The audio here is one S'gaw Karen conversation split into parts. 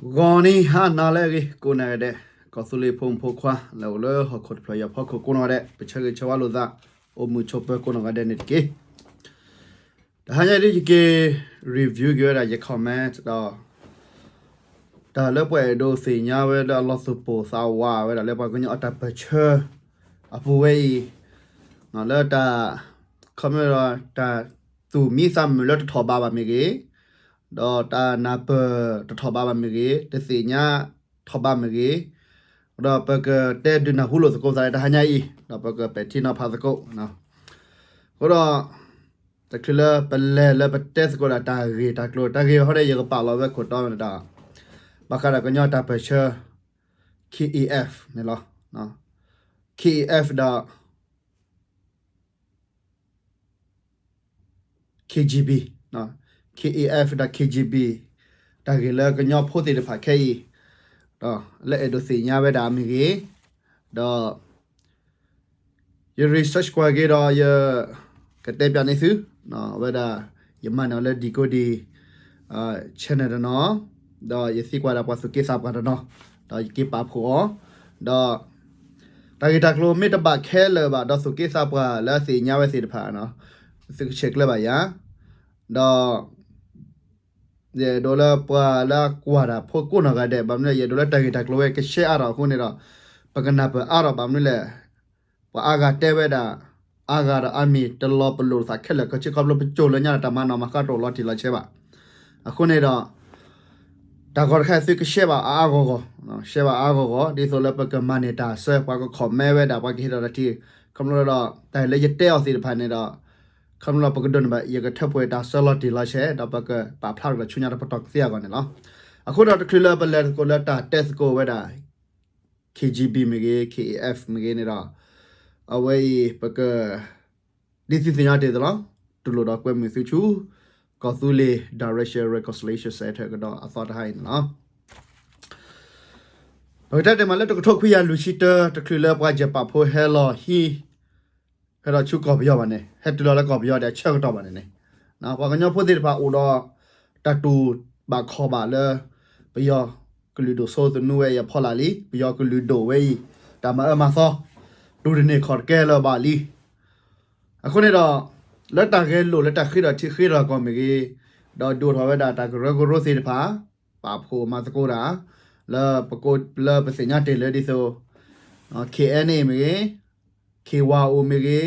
ဂီၤနံၤဟါနၤလၢအဂ့ၤ ကိးနီၢ်ဂၤဒဲး, ကီၢ်သူလ့ၤဖိမုၣ်ဖိခွါ လၢအိၣ်လၢဟီၣ်ခိၣ်တဖျၢၣ်ညါဖီခိၣ်ကိးနီၢ်ဂၤဒဲး, ပဆၢဂ့ၤဆၢဝါလိာ်သး အိၣ်မုာ်ဆိးပၢၤကိးနီၢ်ဂၤဒဲးန့ၣ်တက့ၢ်. တဟါညါဒ်ယက့ၤ review က့ၤဝဲဒၣ်ယ comment ဒီး တၢ်လၢပှၤအဲၣ်ဒိးသ့ၣ်ညါဝဲလၢအလီၤသူၣ်ပိၢ်သးဝးဝဲဒၣ်လၢပှၤကညီအတၢ်ပၢၢ်ဆၢ အပူၤဝဲအံၤ, လၢတၢ် ခီမ့ၢ်ဒီး တၢ်သူၣ်မံသးမုာ်လၢတထီၣ်ဘးဘၣ်မ့ၢ်ဂ့ၤ, ဒီးတၢ်နၢ်ပၢၢ်တထီၣ်ဘးဘၣ်မ့ၢ်ဂ့ၤ, တသ့ၣ်ညါထီၣ်ဘးမ့ၢ်ဂ့ၤ, ဒီးပကတဲဒုးနၢ်ဟူလိာ်သကိးသးလၢတဟါညါအံၤ, ဒီးပကပဲာ်ထံနီၤဖးသကိး. အဃိဒီး တချုးလၢပလဲၤလၢပတဲသကိးဒၣ်တၢ်ဂ့ၢ်တၢ်ကျိၤ တၢ်ဂ့ၢ်ဟီဒီး ယကပာ်လီၤဝဲခိၣ်တီန့ၣ်ဒီး ဘၣ်ဃးဒီးကညီတၢ်ပၢၢ်ဆၢ K A F န့ၣ်လီၤ. K A F ဒီး K G B, K A F ဒီး K G B တၢ်ဂ့ၢ်လၢကညီဖိသ့ၣ်တဖၣ်ခဲအံၤ ဒီးလၢအဲၣ်ဒိးသ့ၣ်ညါဝဲဒၣ်မ့ၢ်ဂ့ၤ, ဒီး ယ research ကွၢ်က့ၤဒီးယ ကတဲပၠးန့ၢ်သု အဝဲဒၣ် ယမၤန့ၢ်အီၤလၢ Decoding Channel တနီၤ, ဒီးယသံကွၢ်ဒၣ်ပှၤသူၣ်က့သးပှၢ်တနီၤ, ဒီးယက့ၤပာ်ဖှိၣ်အီၤ, ဒီး တၢ်ဂ့ၢ်တၢ်ကျိၤမ့ၢ်တဘၣ်ခဲလၢာ်ဘၣ် ဒီးသူၣ်က့သးပှၢ်လၢအသ့ၣ်ညါဝဲသ့ၣ်တဖၣ် သုကဆဲးကျၢဘၣ်ယၤ, ဒီး ယအဲၣ်ဒိးလၢပှၤလၢအကွၢ်တၢ်ဖိကိးနီၢ်ဂၤဒဲး ဘၣ်မနုၤလဲၣ် ယအဲၣ်ဒိးလၢတၢ်ဂ့ၢ်တၢ်ကျိၤဝဲကရှဲအါထီၣ်အဃိန့ၣ်ဒီး ပကနၢ်ပၢၢ်အါထီၣ်ဘၣ်မနုၤလဲၣ်, ပှၤအါဂၤတဲဝဲဒၣ် အါဂၤဒီးအါမံၤ တလီၤပလိာ်သးခဲလၢာ်ခဲဆ့ ခီဖျိပစိာ်လၢညါဒီးတၢ်မၤနီၣ်မၤဃါတအိၣ်လီၤတံၢ်လီၤဆဲးဘၣ်. အဃိန့ၣ်ဒီး တၢ်ဂီၤတခါသုကရှဲဘၣ်အါအါဂီၢ်ဂီၢ်, ရှဲဘၣ်အါအါဂီၢ်ဂီၢ် ဒ်သိးလၢပကမၤန့ၢ်တၢ်ဆၢ ပှၤက comment ဝဲဒၣ် ပှၤကဟ့ၣ်ထီၣ်တၢ်ထံၣ်, ခီဖျိဒီး တၢ်လၢယတဲအီၤသ့ၣ်တဖၣ်န့ၣ်ဒီး ခီဖျိပကဒိးန့ၢ်ဘၣ် ယကထၢဖှိၣ်တၢ်ဆၢလီၤတံၢ်လီၤဆဲး ဒီးပကပာ်ဖျါထီၣ်လီၤဆူညါတပတီၢ်ကသ့အဂီၢ်န့ၣ်လီၤ. အဃိဒီးတချုးလၢပလဲၤသကိးလၢတၢ်တဲသကိးဝဲဒၣ် K G B မ့ၢ်ဂ့ၤ K A F မ့ၢ်ဂ့ၤန့ၣ်ဒီး အဝဲအံၤပက ဒ်သုသ့ၣ်ညါတ့ၢ်သးလီၤ, တူၢ်လိာ်ဒီးကွဲမုာ်သုဆူ ကီၢ်သူလ့ၤ Direction Reconciliation Center ကဒီးအသီတဟါအံၤန့ၣ်လီၤ. ပကတဲတ့ၢ်မးလၢတကထိခွံကယၤလွံၢ်ဆံတၢ တချုးလၢပှၤယဲၢ်ပာ်ဖိဟဲလီၤဟံး ဟဲဒီးဆူကီၢ်ပယီၤဘၣ်န့ၣ် ဟဲတုၤလီၤလၢကီၢ်ပယီၤဒီးအဆၢကတီၢ်ဘၣ်န့ၣ်န့ၣ် ပှၤကညီဖိသ့ၣ်တဖၣ်အိၣ်ဒီး တၢ်တူၢ်ဘၣ်ခီၣ်ဘၣ်လၢ ပယီၤကလုာ်ဒိၣ်စိသနူဝဲအံၤအဖီလာ်လံ, ပယီၤကလုာ်ဒိၣ်ဝဲအံၤ တၢ်မၤအၢမၤသီ တူၢ်တန့ၢ်ခီၣ်တကဲလၢၤဘၣ်လံ. အဃိန့ၣ်ဒီး လၢတၢ်ဂဲၤလိာ်လၢတၢ်ဃ့ထီၣ်ထံဃ့ထီၣ်ကီၢ်မ့ၢ်ဂ့ၤ, ဒီးဒုးအိၣ်ထီၣ်ဝဲဒၣ်တၢ်ကရၢကရိသ့ၣ်တဖၣ် ပာ်ဖှိၣ်မၤသကိးတၢ် လၢပကိးလၢပသ့ၣ်ညါတ့ၢ်လၢဒ်သိး K N A မ့ၢ်ဂ့ၤ, K Y O မ့ၢ်ဂ့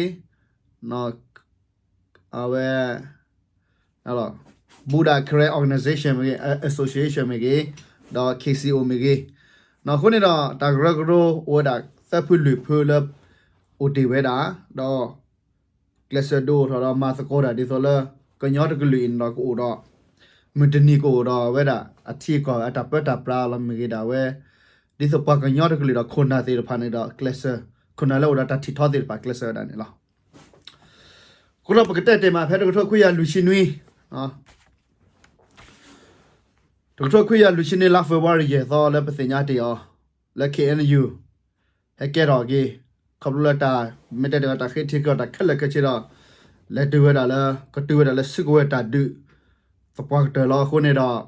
ၤ, အဝဲ Buddha Karen Organization မ့ၢ်ဂ့ၤ, Association မ့ၢ်ဂ့ၤ, ဒီး K C O မ့ၢ်ဂ့ၤ, အဃိန့ၣ်ဒီး တၢ်ကရၢကရိအိၣ်ဝဲဒၣ်သၢဖုလွံၢ်ဖုလၢ အိၣ်တ့ၢ်ဝဲဒၣ်, ဒီး ကျဲးစၢးဒုးအိၣ်ထီၣ်ဒီးမၤသကိးတၢ်ဒ်သိးလၢ ကညီတကလုာ်အံၤန့ၣ်ဒီးကအိၣ်ဒီး မုၢ်တနံၤကအိၣ်ဒီးဝဲဒၣ် အထံအကီၢ်အတၢ်ပၢတၢ်ပြးလီၤမ့ၢ်ဂ့ၤဒၣ်ဝဲ, ဒ်သိးပှၤကညီတကလုာ်ဒီးခိၣ်နၢ်သ့ၣ်တဖၣ်န့ၣ်ဒီး ကျဲးစၢး ခိၣ်နၢ်လၢအိၣ်ဒီးတၢ်ထံၣ်ထီသ့ၣ်တဖၣ်ကျဲးစၢးဝဲဒၣ်န့ၣ်လီၤ. အဃိဒီးပကတဲတ့ၢ်မးဖဲတကထိခွံကယၤလွံၢ်ဆံနွံ တကထိခွံကယၤလွံၢ်ဆံနွံ လါ February ယဲၢ်သီလၢပသ့ၣ်ညါတ့ၢ်အီၤ လၢ K N U ဟဲကဲထီၣ်က့ၤ ခီဖျိလၢတၢ် မ့ၢ်တဲတ့ၢ်တၢ်ဃ့ထံဃ့ထီၣ်တၢ်ခဲလၢာ်ခဲဆ့ဒီး လဲၤတုၤဝဲဒၣ်လၢ ကတုၤဝဲဒၣ်လၢစုကဝဲၤတၢ်ဒုး သပှၢ်ကတၢၢ်လီၤ. အဃိန့ၣ်ဒီး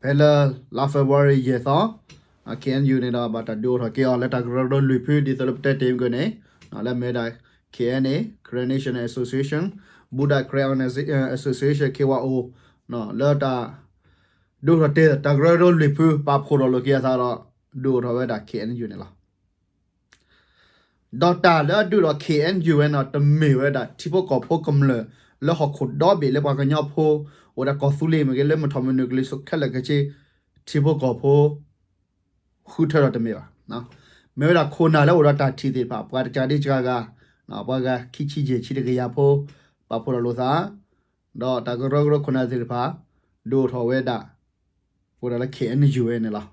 ဖဲလၢ လါ February ယဲၢ်သီ K N U န့ၣ်ဒီး ဘၣ်တၢ်ဒုးအိၣ်ထီၣ်က့ၤအီၤလၢတၢ်ကရၢကရိလွံၢ်ဖု ဒ်သိးလၢပတဲတ့ၢ်မ့ၢ်ဂ့ၤန့ၣ် လၢမ့ၢ်ဝဲဒၣ် K N A, Karen National Association, Buddha Karen Organisa-, Association, K Y O လၢတၢ် ဒုးအိၣ်ထီၣ်တ့ၢ်တၢ်ကရၢကရိလွံၢ်ဖု ပာ်ဖှိၣ်ထီၣ်လိာ်က့ၤအသးဒီး ဒုးအိၣ်ထီၣ်ဝဲဒၣ် K N U န့ၣ်လီၤ. ဒီးတၢ်လၢအဒုးဒီး K N U ဝဲန့ၣ် တမ့ၢ်ဝဲဒၣ်ထံဖိကီၢ်ဖိကမျၢၢ် လၢဟီၣ်ခိၣ်ဒီဘ့ၣ်လၢပှၤကညီဖိ အိၣ်ဝဲဒၣ်ကီၢ်သူလ့ၤမ့ၢ်ဂ့ၤ လၢမုၢ်ထီၣ်မုၢ်နုာ်ကလံၤစိးခဲလၢာ်ခဲဆ့ ထံဖိကီၢ်ဖိ ဃုထၢထီၣ်တမ့ၢ်ဘၣ်. မ့ၢ်ဝဲဒၣ်ခိၣ်နၢ်လၢအိၣ်ဒီးတၢ်ထံၣ်သ့ၣ်တဖၣ် ပှၤတကးဒံးစှၤဂၤ ပှၤဂၤခံဆံယဲၢ်ဆံတကယၤဖိ ပာ်ဖှိၣ်ထီၣ်လိာ်သး ဒီးတၢ်ကရၢကရိခိၣ်နၢ်သ့ၣ်တဖၣ် ဒုးအိၣ်ထီၣ်ဝဲဒၣ် ပဝဲဒၣ်လၢ K N U ဝဲန့ၣ်လီၤ.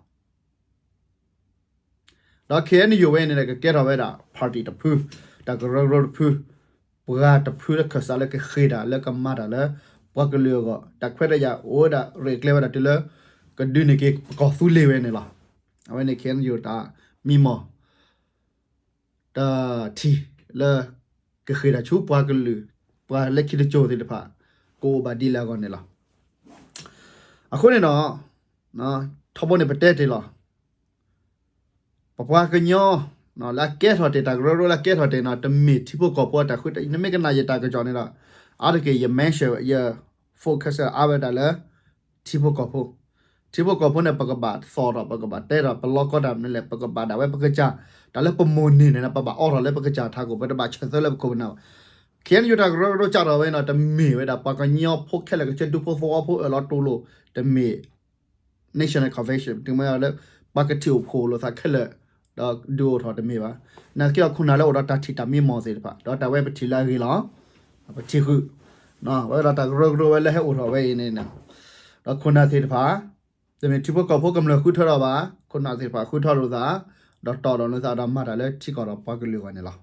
ဒီး K N U ဝဲန့ၣ်ဒီး ကကဲထီၣ်ဝဲဒၣ် party တဖု, တၢ်ကရၢကရိတဖု, ပှၤတဖုလၢခၢၣ်စးလၢကဃ့ၢ်တၢ်လၢကမၤတၢ်လၢ ပှၤကလုာ်အဂီၢ် တၢ်ခွဲးတၢ်ယာ်အိၣ်ဝဲဒၣ် ရဲၣ်ကျဲၤဝဲဒၣ်တုၤလၢ ကဒုးန့ၢ်က့ၤပကီၢ်သူလ့ၤဝဲန့ၣ်လီၤ. အဝဲန့ၣ် K N U တၢ်မံမီၢ် တၢ်ထံၣ်လၢ ကဃ့ၢ်တၢ်ဆူပှၤကလုာ် ပှၤလၢခံတစိၤသ့ၣ်တဖၣ် ကအိၣ်ဘၣ်ဒ်လဲၣ်အဂီၢ်န့ၣ်လီၤ. အဃိန့ၣ်ဒီး ထီဘိန့ၣ်ပတဲတ့ၢ်လီၤ. ပပှၤကညီ လၢအကဲထီၣ်တ့ၢ် တၢ်ကရၢကရိလၢအကဲထီၣ်တ့ၢ်န့ၣ် တမ့ၢ်ထံဖိကီၢ်ဖိအတၢ်ဃုထၢ, နမ့ၢ်ကနၣ်ယတၢ်ကစီၣ်န့ၣ်ဒီး အါတက့ၢ်ယ mention ယ focus အါဝဲဒၣ်လၢ ထံဖိကီၢ်ဖိ, ထံဖိကီၢ်ဖိန့ၣ် ပကဘၣ်သီၣ်ထီၣ် ပကဘၣ်တဲထီၣ် ပလီၢ်ကီတၢ်မနုၤလဲၣ် ပကဘၣ်ဒၣ်ဝဲပကစၢ်, တၢ်လၢပမိၢ်န့ၢ်န့ၣ် ပဘၣ်အိးထီၣ်လၢပကစၢ်ထးခိၣ် ပတဘၣ်ဆၢသၢလၢပခိၣ်ပနၢ်ဘၣ်. ခ့ၣ်အဲၣ်ယူၣ်တၢ်ကရၢကရိစးထီၣ်ဝဲန့ၣ် တမ့ၢ်ဝဲဒၣ် ပှၤကညီဖိခဲလၢာ်ကဆၢ ဒူဖိသဝီဖိအၢၣ်လီၤတူၢ်လိာ်, တမ့ၢ် National Convention တုၤမ့ၢ်လၢ ပှၤကထံၣ်အိၣ်ဖှိၣ်လိာ်သးခဲလၢာ် ဒီးဒုးအိၣ်ထီၣ်တမ့ၢ်ဘၣ်. နာ်သက့ဒီးခိၣ်နၢ်လၢအိၣ်ဒီးတၢ်ထံၣ်တၢ်မံမီၢ်သ့ၣ်တဖၣ် ဒီးတၢ်ဝဲပထံၣ်လၢအဂ့ၤလီၤ. ပထံၣ်ဃုာ် ဝဲဒၣ်တၢ်ကရၢကရိဝဲလၢဟဲအိၣ်ထီၣ်ဝဲအံၤန့ၣ် ဒီးခိၣ်နၢ်သ့ၣ်တဖၣ် တမ့ၢ်ထံဖိကီၢ်ဖိကမျၢၢ်ဃုထၢထီၣ်ဘၣ်, ခိၣ်နၢ်သ့ၣ်တဖၣ်ဃုထၢလိာ်သး ဒီးတီၢ်လိာ်သးဒီးမၤတၢ်လၢထံကီၢ်ဒီးပှၤကလုာ်အဂီၢ်န့ၣ်လီၤ.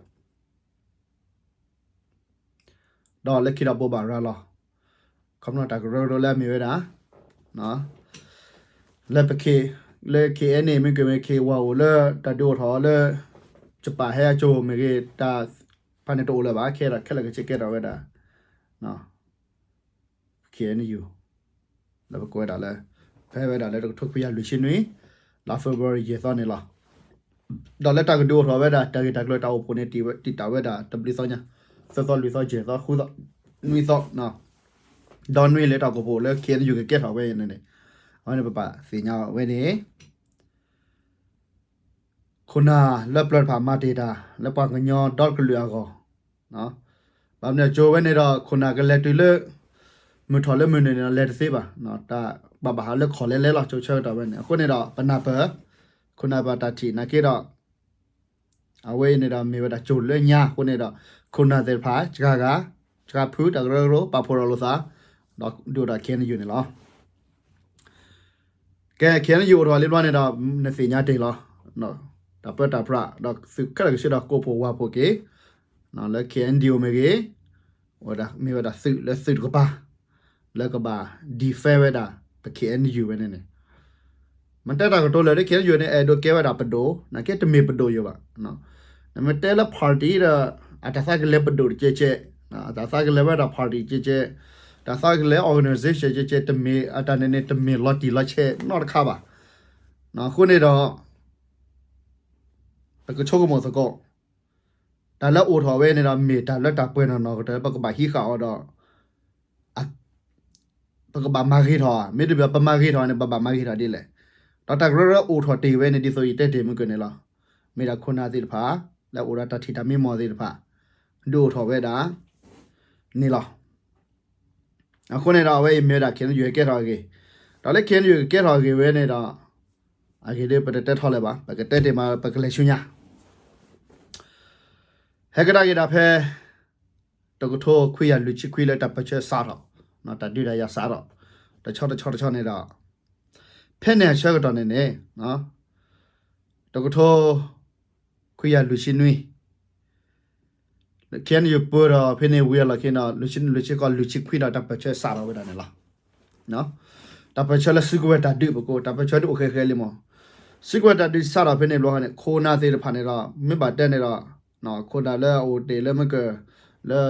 ဒီးလၢခံဒီးဘိးဘၣ်ရၤလီၤ ခီဖျိတၢ်ကရၢကရိလၢအမ့ၢ်ဝဲဒၣ် လၢပ လၢ ခ့ၣ်အဲၣ်ယူၣ် မ့ၢ်ဂ့ၤ မ့ၢ်ဂ့ၤ ဝၤအိၣ်လၢ တၢ်ဒုးအိၣ်ထီၣ်လၢ ကပၤဟဲအကၠိမ့ၢ်ဂ့ၤ တၢ်ဖးန့ၣ်တအိၣ်လၢၤဘၣ် ခဲဒီးခဲလၢာ်ကဆ့ကဲထီၣ်ဝဲဒၣ် ခ့ၣ်အဲၣ်ယူၣ် လၢပကိးဝဲဒၣ်လၢ ဖဲဝဲဒၣ်လၢတကထိခွံကယၤလွံၢ်ဆံနွံ လါ February ယဲၢ်သီန့ၣ်လီၤ. ဒီးလၢတၢ်ကဒုးအိၣ်ထီၣ်ဝဲဒၣ် တၢ်ဂ့ၢ်တၢ်ကျိၤတၢ်အိၣ်ဖှိၣ်န့ၣ် တံာ်တာ်ဝဲဒၣ်တဘျုးသီညါ, သၢသီလွံၢ်သီယဲၢ်သီဃုသီ နွံသီ ဒီးနွံလၢတၢ်အိၣ်ဖှိၣ်လၢ ခ့ၣ်အဲၣ်ယူၣ် ကကဲထီၣ်ဝဲန့ၣ်န့ၣ် အဝဲန့ၣ်ပဘၣ်သ့ၣ်ညါဝဲန့ၣ် ခိၣ်နၢ်လၢပျၢၤတဖၣ်မၤတ့ၢ်တၢ် လၢပှၤကညီဒီကလုာ်အဂီၢ်, ဘၣ်မနုၤအကၠိဝဲန့ၣ်ဒီး ခိၣ်နၢ်ကလဲၤတုၤလၢ မုၢ်ထီၣ်လၢမုၢ်နုာ်န့ၣ်ဒီး လဲၤတသ့ဘၣ်, တၢ်ဘၣ်ဘၣ်ဟးလၢခီၣ်လဲလဲလီၤ ကၠိဆၢကတီၢ်ဝဲန့ၣ်. အဃိန့ၣ်ဒီး ပနၢ်ပၢၢ် ခိၣ်နၢ်ဘၣ်တၢ်ထံၣ်နာ်က့ဒီး အဝဲအံၤန့ၣ်ဒီးမ့ၢ်ဝဲဒၣ်ကၠိလၢညါအဃိန့ၣ်ဒီး ခိၣ်နၢ်သ့ၣ်တဖၣ် စှၤဂၤ စှၤဖုတၢ်ကရၢကရိ ပာ်ဖှိၣ်ထီၣ်လိာ်သး ဒီးဒုးအိၣ်ထီၣ် ခ့ၣ်အဲၣ်ယူၣ် န့ၣ်လီၤ. ကဲ ခ့ၣ်အဲၣ်ယူၣ် အိၣ်ထီၣ်လံဘျီန့ၣ်ဒီး နသ့ၣ်ညါတ့ၢ်လီၤ တၢ်ပၢတၢ်ပြး ဒီးသုးခဲလၢာ်ကဆ့ဒီးကိးဖှိၣ်ဝၤဖှိၣ်က့ၤ လၢ ခ့ၣ်အဲၣ်ယူၣ် မ့ၢ်ဂ့ၤ မ့ၢ်ဝဲဒၣ်သုးလၢသုးတကပၤ လၢကဘၣ် defend ဝဲဒၣ် ပ ခ့ၣ်အဲၣ်ယူၣ် ဝဲန့ၣ်န့ၣ် မ့ၢ်တဲတၢ်ကတိၤလၢာ်လၢ ခ့ၣ်အဲၣ်ယူၣ် န့ၣ် အဲၣ်ဒိးကဲဝဲဒၣ်ပဒိၣ် နာ်က့တမ့ၢ်ပဒိၣ်ယိာ်ဘၣ်. နမ့ၢ်တဲလၢ party ဒီး အတၢ်သးကလဲၤပဒိၣ်တကဲကဲ, အတၢ်သးကလဲၤဝဲဒၣ် party ကဲကဲ, တၢ်သးကလဲၤ organization ကဲကဲ တမ့ၢ်အတၢ်န့ၣ်န့ၣ် တမ့ၢ်လီၤတံၢ်လီၤဆဲးနီတခါဘၣ်. အဃိန့ၣ်ဒီး ပကဆိကမိၣ်သကိး တၢ်လၢအိၣ်ထီၣ်ဝဲန့ၣ်ဒီး မ့ၢ်တၢ်လၢတၢ်ပှဲၤနီၢ်နီၢ်ကတၢၢ် ပကဘၣ်ဟံးဃာ်အီၤဒီး ပကဘၣ်မၤဂ့ၤထီၣ်ဧါ, မ့တမ့ၢ်ပမၤဂ့ၤထီၣ်န့ၣ် ပဘၣ်မၤဂ့ၤထီၣ်ဒ်လဲၣ်. ဒီးတၢ်ကရၢကရိအိၣ်ထီၣ်တ့ၢ်ဝဲန့ၣ် ဒ်သိးယတဲတ့ၢ်မုၢ်ကၢၢ်န့ၣ်လီၤ. မ့ၢ်ဒၣ်ခိၣ်နၢ်သ့ၣ်တဖၣ် လၢအအိၣ်ဒီးတၢ်ထံၣ်တၢ်မံမီၢ်သ့ၣ်တဖၣ် ဒုးအိၣ်ထီၣ်ဝဲဒၣ်န့ၣ်လီၤ. အဃိန့ၣ်ဒီး အဝဲအံၤမ့ၢ်ဝဲဒၣ် ခ့ၣ်အဲၣ်ယူၣ် ကကဲထီၣ်အဂ့ၢ်, ဒီးလၢ ခ့ၣ်အဲၣ်ယူၣ် ကကဲထီၣ်အဂ့ၢ်ဝဲန့ၣ်ဒီး အဂ့ၢ်ဒ်ပတတဲထီၣ်လၢၤဘၣ်, ပကတဲတ့ၢ်မး ပကလဲၤဆူညါ ဟဲကဒါက့ၤဒၣ်ဖဲ တကထိခွံကယၤလွံၢ်ဆံခွံလၢတၢ်ပၢၢ်ဆၢစးထီၣ်, တၢ်ဒုးတၢ်ယၤစးထီၣ် တဆီတဆီတဆီန့ၣ်ဒီး ဖဲန့ၣ်အဆၢကတီၢ်န့ၣ်န့ၣ် တကထိခွံကယၤလွံၢ်ဆံနွံ ခ့ၣ်အဲၣ်ယူၣ် ပၢၢ်ဒီးဖဲန့ၣ်ဝံၤအလီၢ်ခံဒီး လွံၢ်ဆံနွံ လွံၢ်ဆံဃိး လွံၢ်ဆံခွံဒီး တၢ်ပၢၢ်ဆၢစးထီၣ်ဝဲဒၣ်န့ၣ်လီၤ. တၢ်ပၢၢ်ဆၢလၢစုကဝဲၤတၢ်ဒုးပကိး တၢ်ပၢၢ်ဆၢဒုးအိၣ်ဃဲဃဲလံမး, စုကဝဲၤတၢ်ဒုးစးထီၣ်ဖဲန့ၣ်ဘျီန့ၣ် ခိၣ်နၢ်သ့ၣ်တဖၣ်န့ၣ်ဒီး မ့ၢ်ဘၣ်တဲန့ၣ်ဒီး ခိၣ်နၢ်လၢအအိၣ်တ့ၢ်လၢမ့ၢ်က လၢ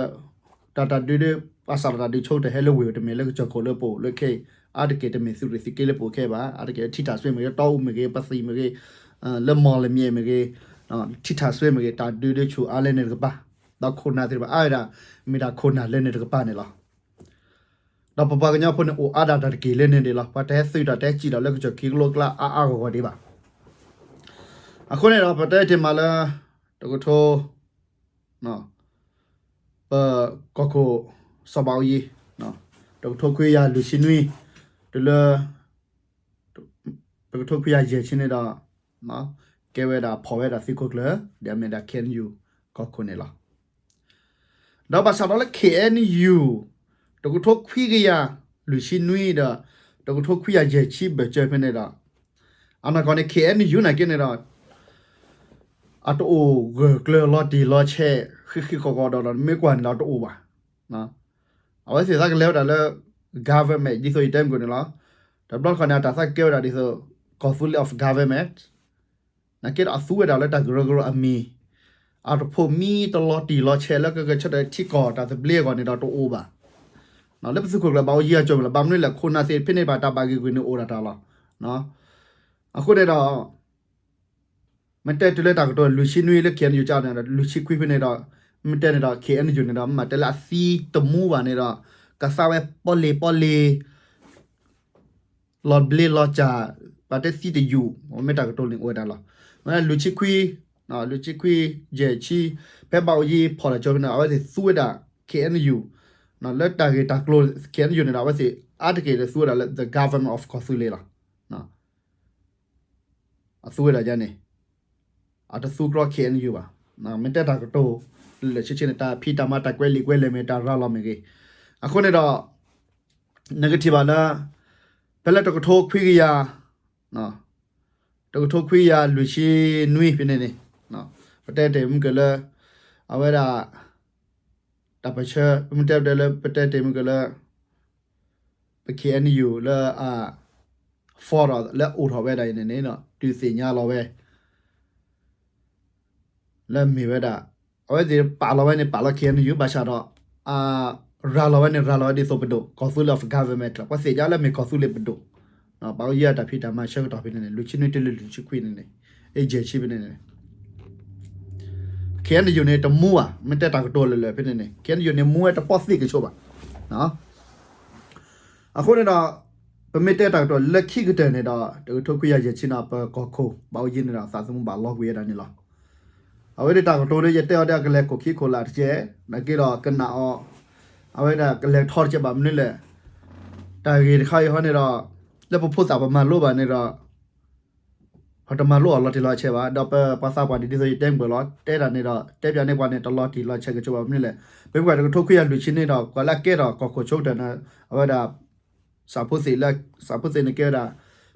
တၢ်တၢ်ဒုးဒ် ပှၤစးထီၣ်တၢ်ဒုးဆိကတၢၢ်ဟဲလၢဝ့ၢ် တမ့ၢ်လၢကစၢၢ်ခိၣ်လၢပအိၣ်လၢခဲအံၤ အါတက့ၢ်တမ့ၢ်သုးရ့ၣ်သုးက့လၢပအိၣ်ခဲဘၣ်, အါတက့ၢ်ထံထၣ်စွ့မ့ၢ်ဂ့ၤ တီအူမ့ၢ်ဂ့ၤ ပသံၣ်မ့ၢ်ဂ့ၤ လၢမီၢ်လမၠဲၣ်မ့ၢ်ဂ့ၤ ထံထၣ်စွ့မ့ၢ်ဂ့ၤ တၢ်ဒုးဒုးဆူၣ်အါလၢန့ၣ်တကပၤ, ဒီးခိၣ်နၢ်သ့ၣ်တဖၣ်အါဝဲဒၣ် မ့ၢ်ဒၣ်ခိၣ်နၢ်လၢန့ၣ်တကပၤန့ၣ်လီၤ. ဒီးပပှၤကညီဖိန့ၣ်အိၣ်အါဒၣ်တၢ်တက့ၢ်လၢန့ၣ်ဒ်လီၤ. ပှၤတဟဲသုးတၢ်တဟဲစံၣ်တၢ်လၢကစၢၢ်ခံကလိကျါအါအါဂီၢ်ဂီၢ်ဒံးဘၣ်. အဃိန့ၣ်ဒီး ပတဲတ့ၢ်မးလၢ တကထိ ပကီၢ်ခိၣ် စီၤဘးအူကၠံ တကထိခွံကယၤလွံၢ်ဆံနွံ တုၤလၢ တကထိခွံကယၤယဲၢ်ဆံန့ၣ်ဒီး ကဲဝဲဒၣ်ဖီၣ်ဝဲဒၣ်သုးခိၣ်ကျၢၢ် ဒီးအမ့ၢ်ဒၣ် ခ့ၣ်အဲၣ်ယူၣ် ကီၢ်ခိၣ်န့ၣ်လီၤ. ဒီးဘၣ်ဆၣ်ဒီးလၢ ခ့ၣ်အဲၣ်ယူၣ် တကထိခွံကယၤလွံၢ်ဆံနွံဒီး တကထိခွံကယၤယဲၢ်ဆံဘၢၣ်စၢၤဖဲန့ၣ်ဒီး အနီၢ်ကီၢ်န့ၣ် ခ့ၣ်အဲၣ်ယူၣ် နာ်က့န့ၣ်ဒီး အတအိၣ်ဂၢၢ်ကျၢၤလီၤတံၢ်လီၤဆဲး ဃံးဃံးဃီၤဃီၤဒီး မ့ၢ်ကွၢ်န့ၣ်ဒီးတအိၣ်ဘၣ်. အဝဲသ့ၣ်သးကလဲၤဝဲဒၣ်လၢ government ဒ်သိးယတဲမုၢ်ကၢၢ်န့ၣ်လီၤ. တဘျီတခီၣ်န့ၣ် အတၢ်သးကဲဝဲဒၣ်ဒ်သိး ကီၢ်သူလ့ၤ of government နာ်က့ဒီးအသူဝဲဒၣ်လၢတၢ်ကရၢကရိအမံၤ အတဖိးမံတလီၤတံၢ်လီၤဆဲးလၢကကဆၢထၢၣ်ထံကီၢ်တၢ်သဘျ့အဂီၢ်န့ၣ်ဒီးတအိၣ်ဘၣ်. လၢပသုးခိၣ်ကျၢၢ်ဘၣ်အိၣ်ယံၤအကၠိမ့ၢ်လီၤ. ဘၣ်မနုၤလဲၣ် ခိၣ်နၢ်သ့ၣ်တဖၣ်န့ၣ်ဘၣ်တၢ်ဘၣ်ဂ့ၢ်ကွံာ်န့ၣ်အိၣ်ဒၣ်တၢ်လီၤ. အဃိန့ၣ်ဒီး မ့ၢ်တဲတုၤလၢတၢ်ကတိၤလွံၢ်ဆံနွံလၢ K N U ကန့ၣ်ဒီး လွံၢ်ဆံခွံဖဲန့ၣ်ဒီး မ့ၢ်တဲန့ၣ်ဒီး K N U န့ၣ်ဒီး မ့ၢ်တဲလၢအသံတမူဘၣ်န့ၣ်ဒီး ကသါဝဲပီလ့ၤပီလ့ၤ လီၤဘျ့လီၤစၢ် ပှၤတဲသံတယူၢ် မ့ၢ်တၢ်ကတိၤန့ၣ်အိၣ်ဝဲဒၣ်လီၤ. လွံၢ်ဆံခွံ လွံၢ်ဆံခွံ ယဲၢ်ဆံ ဖဲဘၣ်အိၣ်ယံၤဖီၣ်တၢ်ကၠိဖဲန့ၣ် အဝဲသ့ၣ်သူဝဲဒၣ် K N U လၢတၢ်ဂ့ၢ်တၢ်ကျိၤ K N U န့ၣ်ဒီး အဝဲသ့ၣ်အါတက့ၢ်လၢသူဝဲဒၣ်လၢ the government of ကီၢ်သူလ့ၤလီၤ. အသူဝဲဒၣ်ယါန့ၣ် အတသူကြီ K N U ဘၣ်. မ့ၢ်တဲတၢ်ကတိၤ လၢာ်ဆ့ဆ့န့ၣ် တၢ်ဖံးတၢ်မၤတၢ်ကွဲးလံာ်ကွဲးလဲၢ်မ့ၢ်ဂ့ၤ တၢ်ရၤလီၤမ့ၢ်ဂ့ၤ အဃိန့ၣ်ဒီး နကထံၣ်ဘၣ်လၢ ဖဲလၢတကထိခွံကယၤ တကထိခွံကယၤလွံၢ်ဆံနွံဖဲန့ၣ်န့ၣ် ပတဲတ့ၢ်မုၢ်ကလၢ အဝဲဒၣ် တၢ်ပၢၢ်ဆၢ ပမ့ၢ်တဲပတဲလၢ ပတဲတ့ၢ်မုၢ်ကလၢ ပ K N U လၢအ form လၢအိၣ်ထီၣ်ဝဲဒၣ်အံၤန့ၣ်န့ၣ် ဒုးသ့ၣ်ညါလီၤဝဲ လၢမ့ၢ်ဝဲဒၣ် အဝဲသ့ၣ်ပာ်လီၤဝဲန့ၣ် ပာ်လီၤ K N U ဘၣ်ဆၣ်ဒီး ရၤလီၤဝဲန့ၣ် ရၤလီၤဝဲဒ်သိးပဒိၣ် ကီၢ်သူလ့ၤ of government လီၤ. ပှၤသ့ၣ်ညါလၢမ့ၢ်ကီၢ်သူလ့ၤပဒိၣ် ဘၣ်အိၣ်ယံၤအတၢ်ဖံးတၢ်မၤဆၢကတီၢ်ဖဲန့ၣ်န့ၣ် လွံၢ်ဆံနွံတုၤလၢလွံၢ်ဆံခွံန့ၣ်န့ၣ် အ့ယဲၢ်ဆံဖဲန့ၣ်န့ၣ် K N U န့ၣ် တမူဘၣ် မ့ၢ်တဲတၢ်ကတိၤလၢာ်လၢာ်ဖဲန့ၣ်န့ၣ် K N U န့ၣ် မူဝဲတပီၢ်သ့ၣ်ကဆိးဘၣ်. အဃိန့ၣ်ဒီး ပမ့ၢ်တဲတၢ်ကတိၤလၢခံကတၢၢ်န့ၣ်ဒီး တကထိခွံကယၤယဲၢ်ဆံန့ၣ် ပကီၢ်ခိၣ်ဘၣ်အိၣ်ယံၤန့ၣ်ဒီး သးသမူဘၣ်လီၤကွံာ်ဝဲဒၣ်န့ၣ်လီၤ. အဝဲဒၣ်တၢ်ကတိၤဒီး ယတဲအီၤဒီးအကလဲၤခိၣ်ခံခိၣ်လာ်တက့ၢ် နာ်က့ဒီးကနၣ်အီၤ အဝဲဒၣ်ကလဲၤထီတက့ၢ်ဘၣ်မနုၤလဲၣ် တၢ်ဂ့ၢ်တခါအံၤဟီန့ၣ်ဒီး လၢပဖိသၣ်ပမၤလိဘၣ်န့ၣ်ဒီး ပတမၤလိအီၤလီၤတံၢ်လီၤဆဲးဘၣ် ဒီးပပှၤသးပှၢ်ဒ်သိးယတဲမုၢ်ကလီၤ တဲတၢ်န့ၣ်ဒီး တဲပၠးန့ၢ်ပှၤန့ၣ် တလီၤတံၢ်လီၤဆဲးကဆိးဘၣ်မနုၤလဲၣ် ပမ့ၢ်ကွၢ်တကထိခွံကယၤလွံၢ်ဆံန့ၣ်ဒီး ပှၤလၢအကဲထီၣ်ကီၢ်ခိၣ်ဆိကတၢၢ်န့ၣ် အဝဲဒၣ် စးဖိသ့ၣ်လၢ စးဖိသ့ၣ်န့ၣ်ကဲဝဲဒၣ်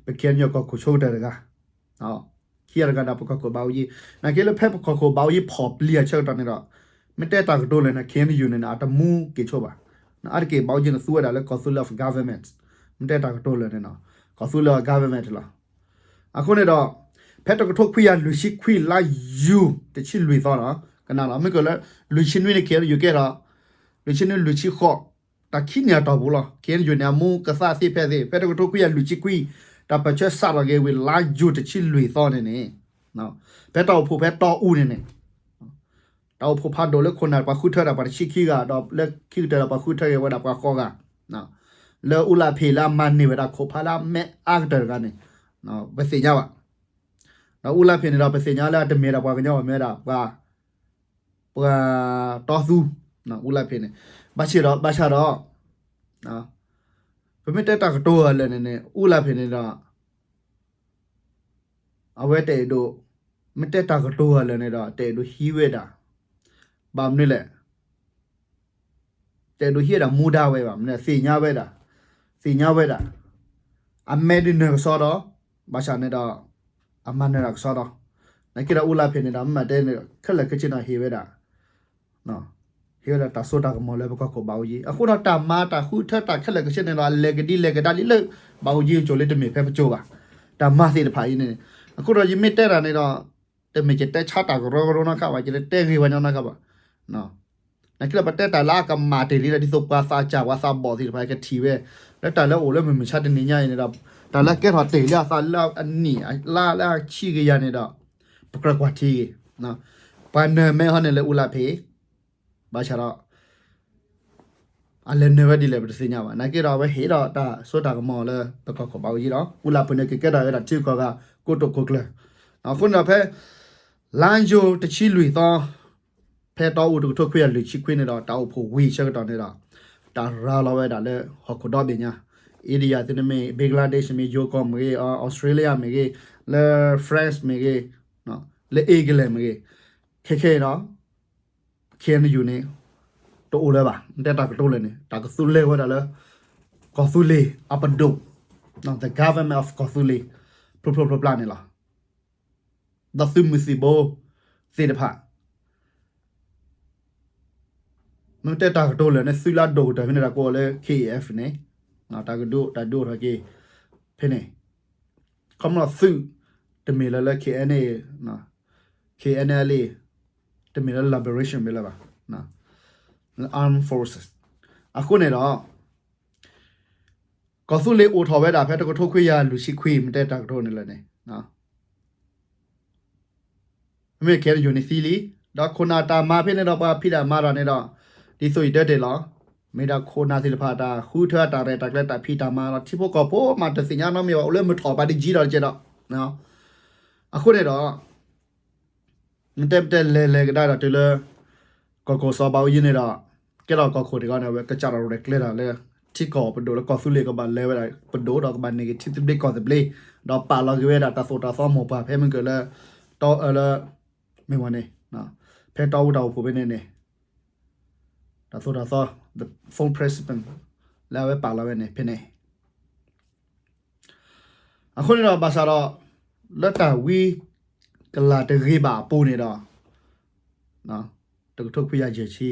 ပ K N U ကီၢ်ခိၣ်ဆိကတၢၢ်တဂၤ ခံဂၤတဂၤဒီးပကီၢ်ခိၣ်ဘၣ်အိၣ်ယံၤ နာ်က့လၢဖဲပကီၢ်ခိၣ်ဘၣ်အိၣ်ယံၤဖီၣ်ပျံၤအဆၢကတီၢ်န့ၣ်ဒီး မ့ၢ်တဲတၢ်ကတိၤလၢာ်န့ၣ် K N U န့ၣ် အတမူက့ၤဆိဘၣ်. အါတက့ၢ်ဘၣ်အိၣ်ယံၤန့ၣ် သူဝဲဒၣ်လၢကီၢ်သူလ့ၤ of government မ့ၢ်တဲတၢ်ကတိၤလၢာ်န့ၣ် ကီၢ်သူလ့ၤ of government လီၤ. အဃိန့ၣ်ဒီး ဖဲတကထိခွံကယၤလွံၢ်ဆံခွံလါယူၤတဆံလွံၢ်သီနီၤ ကနၣ်လီၤ မ့ၢ်ကလၢ လွံၢ်ဆံနွံန့ၣ် K N U ကဲထီၣ် လွံၢ်ဆံနွံလွံၢ်ဆံဃိး တၢ်ခံနံၣ်အတီၢ်ပူၤလီၤ K N U န့ၣ် အမူကသါသ့ဖဲသ့ ဖဲတကထိခွံကယၤလွံၢ်ဆံခွံ တၢ်ပၢၢ်ဆၢစးထီၣ်က့ၤဝံၤလါယူၤတဆံလွံၢ်သီန့ၣ်န့ၣ် ဖဲတၢ်အိၣ်ဖှိၣ်ဖဲတီအူန့ၣ်န့ၣ် တၢ်အိၣ်ဖှိၣ်ဖးဒိၣ်လၢခိၣ်နၢ်ပှၤဃုထၢဒၣ်ပှၤတဆံခံဂၤ ဒီးလၢခံကတၢၢ်ဒီးပှၤဃုထၢက့ၤဝဲဒၣ်ပှၤဃိးဂၤ လၢအူလၢ်ဖ့ၣ်လၢအမၤန့ၢ်ဝဲဒၣ်ခိၣ်ဖးလၢအမဲာ်အါကတၢၢ်တဂၤန့ၣ် ပသ့ၣ်ညါဘၣ်. ဒီးအူလၢ်ဖ့ၣ်န့ၣ်ဒီး ပသ့ၣ်ညါလၢအတမ့ၢ်ဒၣ်ပှၤကညီဘၣ် မ့ၢ်ဝဲဒၣ်ပှၤ ပှၤတီသူ အူလၢ်ဖ့ၣ်န့ၣ် ဘၣ်ဆၣ်ဒီး ဘၣ်ဆၣ်ဒီး ပမ့ၢ်တဲတၢ်ကတိၤလၢာ်န့ၣ်န့ၣ် အူလၢ်ဖ့ၣ်န့ၣ်ဒီး အဝဲတအဲၣ်ဒိး မ့ၢ်တဲတၢ်ကတိၤလၢာ်န့ၣ်ဒီး တအဲၣ်ဒိးဟံးဝဲဒၣ် ဘၣ်မနုၤလဲၣ် တအဲၣ်ဒိးဟံးဝဲဒၣ်မူဒါဝဲဘၣ် မနုၤသ့ၣ်ညါဝဲဒၣ် သ့ၣ်ညါဝဲဒၣ် အမဲာ်ဒုးနၢၤကစီဒီး ဘၣ်ဆၣ်န့ၣ်ဒီး အမၤနၢၤတၢ်ကစီဒီး နာ်က့ဒီးအူလၢ်ဖ့ၣ်န့ၣ်ဒီး မ့ၢ်တဲန့ၣ် ခဲလၢာ်ခဲဆ့န့ၣ်ဟ့ၣ်ဝဲဒၣ် ဟ့ၣ်ဝဲဒၣ်တၢ်စိတၢ်ကမီၤလၢပကီၢ်ခိၣ်ဘၣ်အိၣ်ယံၤ အဃိဒီးတၢ်မၤတၢ်ဃုထၢတၢ်ခဲလၢာ်ခဲဆ့န့ၣ်ဒီး အလဲၤကဒံလဲၤကဒါလံလၢ ဘၣ်အိၣ်ယံၤကၠိၤလၢတမ့ၢ်ဖဲပကၠိၤဘၣ် တၢ်မၤသ့ၣ်တဖၣ်အံၤန့ၣ် အဃိဒီးယမ့ၢ်တဲတၢ်န့ၣ်ဒီး တမ့ၢ်ယတဲဆါတၢ်ကရၢကရိနီတခါဘၣ် ယတတဲဂ့ၤဝဲညီနီတခါဘၣ် နာ်က့ဒီးပတဲတၢ်လၢအကမၣ်တ့ၢ်လံဒီး ဒ်သိးပှၤသးစၢ်ပှၤသးဘီၣ်သ့ၣ်တဖၣ်ကထံၣ်ဝဲ လၢတၢ်လၢအိၣ်လၢမုၢ်မဆါတနံၤညါအံၤန့ၣ်ဒီး တၢ်လၢကဲထီၣ်တ့ၢ်လံအသးလၢအနံၣ်အလါလၢအဆံကယၤန့ၣ်ဒီး ပကြၢးကွၢ်ထံဂ့ၤ ပှၤနၢၤမဲဟီန့ၣ်လၢအူလၢ်ဖ့ၣ် ဘၣ်ဆၣ်ဒီး အလဲၤနၢၤဝဲဒ်လဲၣ်ပတသ့ၣ်ညါဘၣ် နာ်က့ဒီးအဝဲဟ့ၣ်ဒီးတၢ်စိတၢ်ကမီၤလၢပကီၢ်ခိၣ်ဘၣ်အိၣ်ယံၤဒီး အူလၢ်ဖ့ၣ်န့ၣ်ကကဲထီၣ်ဝဲဒၣ်ထံဂုၤကီၢ်ဂၤ ကိတိာ်ခိၣ်ကျၢၢ် အဃိန့ၣ်ဒီးဖဲ လါယူၤတဆံလွံၢ်သီ ဖဲတီအူတကထိခွံကယၤလွံၢ်ဆံခွံန့ၣ်ဒီး တၢ်အိၣ်ဖှိၣ်ဝံၤအဆၢကတီၢ်န့ၣ်ဒီး တၢ်ရၤလီၤဝဲဒၣ်လၢဟီၣ်ခိၣ်ဒီဘ့ၣ်ညါ India သ့ၣ်တမ့ၢ် Bangladesh မ့ၢ် ယိၤကီၢ်မ့ၢ်ဂ့ၤ Australia မ့ၢ်ဂ့ၤ လၢ France မ့ၢ်ဂ့ၤ လၢ England မ့ၢ်ဂ့ၤ ခဲခဲအံၤဒီး K N U န့ၣ် တအိၣ်လၢၤဘၣ် တဲတၢ်ကတိၤလၢာ်န့ၣ် တၢ်ကသူလဲၤဝဲဒၣ်လၢ ကီၢ်သူလ့ၤအပဒိၣ် the government of ကီၢ်သူလ့ၤ ဖျိဖျိဖျါဖျါန့ၣ်လီၤ. ဒီးသုးမုၢ်သံၣ်ဘိသ့ၣ်တဖၣ် မ့ၢ်တဲတၢ်ကတိၤလၢာ်န့ၣ် သုးလၢအဒိၣ်ကတၢၢ်ဖဲန့ၣ်ဒီးကိးလၢ K A F န့ၣ် တၢ်ကဒုး တၢ်ဒုးအိၣ်ထီၣ်က့ၤ ဖဲန့ၣ် ခီဖျိသုး တမ့ၢ်လၢလၢ K N A K N L A တမ့ၢ်လၢ liberation မ့ၢ်လၢၤဘၣ် armed forces အဃိန့ၣ်ဒီး ကီၢ်သူလ့ၤအိၣ်ထီၣ်ဝဲဒၣ်ဖဲတကထိခွံကယၤလွံၢ်ဆံခွံ မ့ၢ်တဲတၢ်ကတိၤန့ၣ်လၢန့ၣ် မ့မ့ၢ် KNU န့ၣ်သံလံ, ဒီးခိၣ်နၢ်တၢ်မၤဖဲန့ၣ်ဒီး ပှၤဖံးတၢ်မၤတၢ်န့ၣ်ဒီး ဒ်သိးယတဲတ့ၢ်လီၤ, မ့ၢ်ဒၣ်ခိၣ်နၢ်သ့ၣ်တဖၣ်တၢ်ဃုထၢတၢ်ရဲၣ်တၢ်ကျဲၤတၢ်ဖံးတၢ်မၤဒီး ထံဖိကီၢ်ဖိမးတသ့ၣ်ညါနီတမံၤဘၣ် အိၣ်လၢမုၢ်ထီၣ်ပာ်တကံဒီးတကဲဒီး အဃိန့ၣ်ဒီး နတဲပတဲလဲၤလဲၤကဒါဒီးတုၤလၢ ကီၢ်ခိၣ်စီၤဘးအူကၠံန့ၣ်ဒီး ကဲထီၣ်ကီၢ်ခိၣ်တဂၤန့ၣ် အဝဲကစးထီၣ်ရဲၣ်ကျဲၤတၢ်လၢ ထံကီၢ်ပဒိၣ်လၢကီၢ်သူလ့ၤကဘၣ်လဲၤဝဲဒၣ်ပဒိၣ်ဒီးကဘၣ်န့ၢ်က့ၤထံသဘျ့ကီၢ်သဘျ့, ဒီးပာ်လီၤက့ၤဝဲဒၣ်တၢ်သိၣ်တၢ်သီမိၢ်ပှၢ်ဖဲမုၢ်ကၢၢ်လၢ တီလၢ မ့ၢ်ဝဲန့ၣ် ဖဲတီအူတၢ်အိၣ်ဖှိၣ်ဖဲန့ၣ်န့ၣ် တၢ်သိၣ်တၢ်သီ the former president လၢအဝဲပာ်လီၤဝဲန့ၣ်ဖဲန့ၣ် အဃိန့ၣ်ဒီးဘၣ်ဆၣ်ဒီး လၢတၢ်ဝံကလၤတဂ့ၤဘၣ်အပူၤန့ၣ်ဒီး တကထိခွံကယၤယဲၢ်ဆံ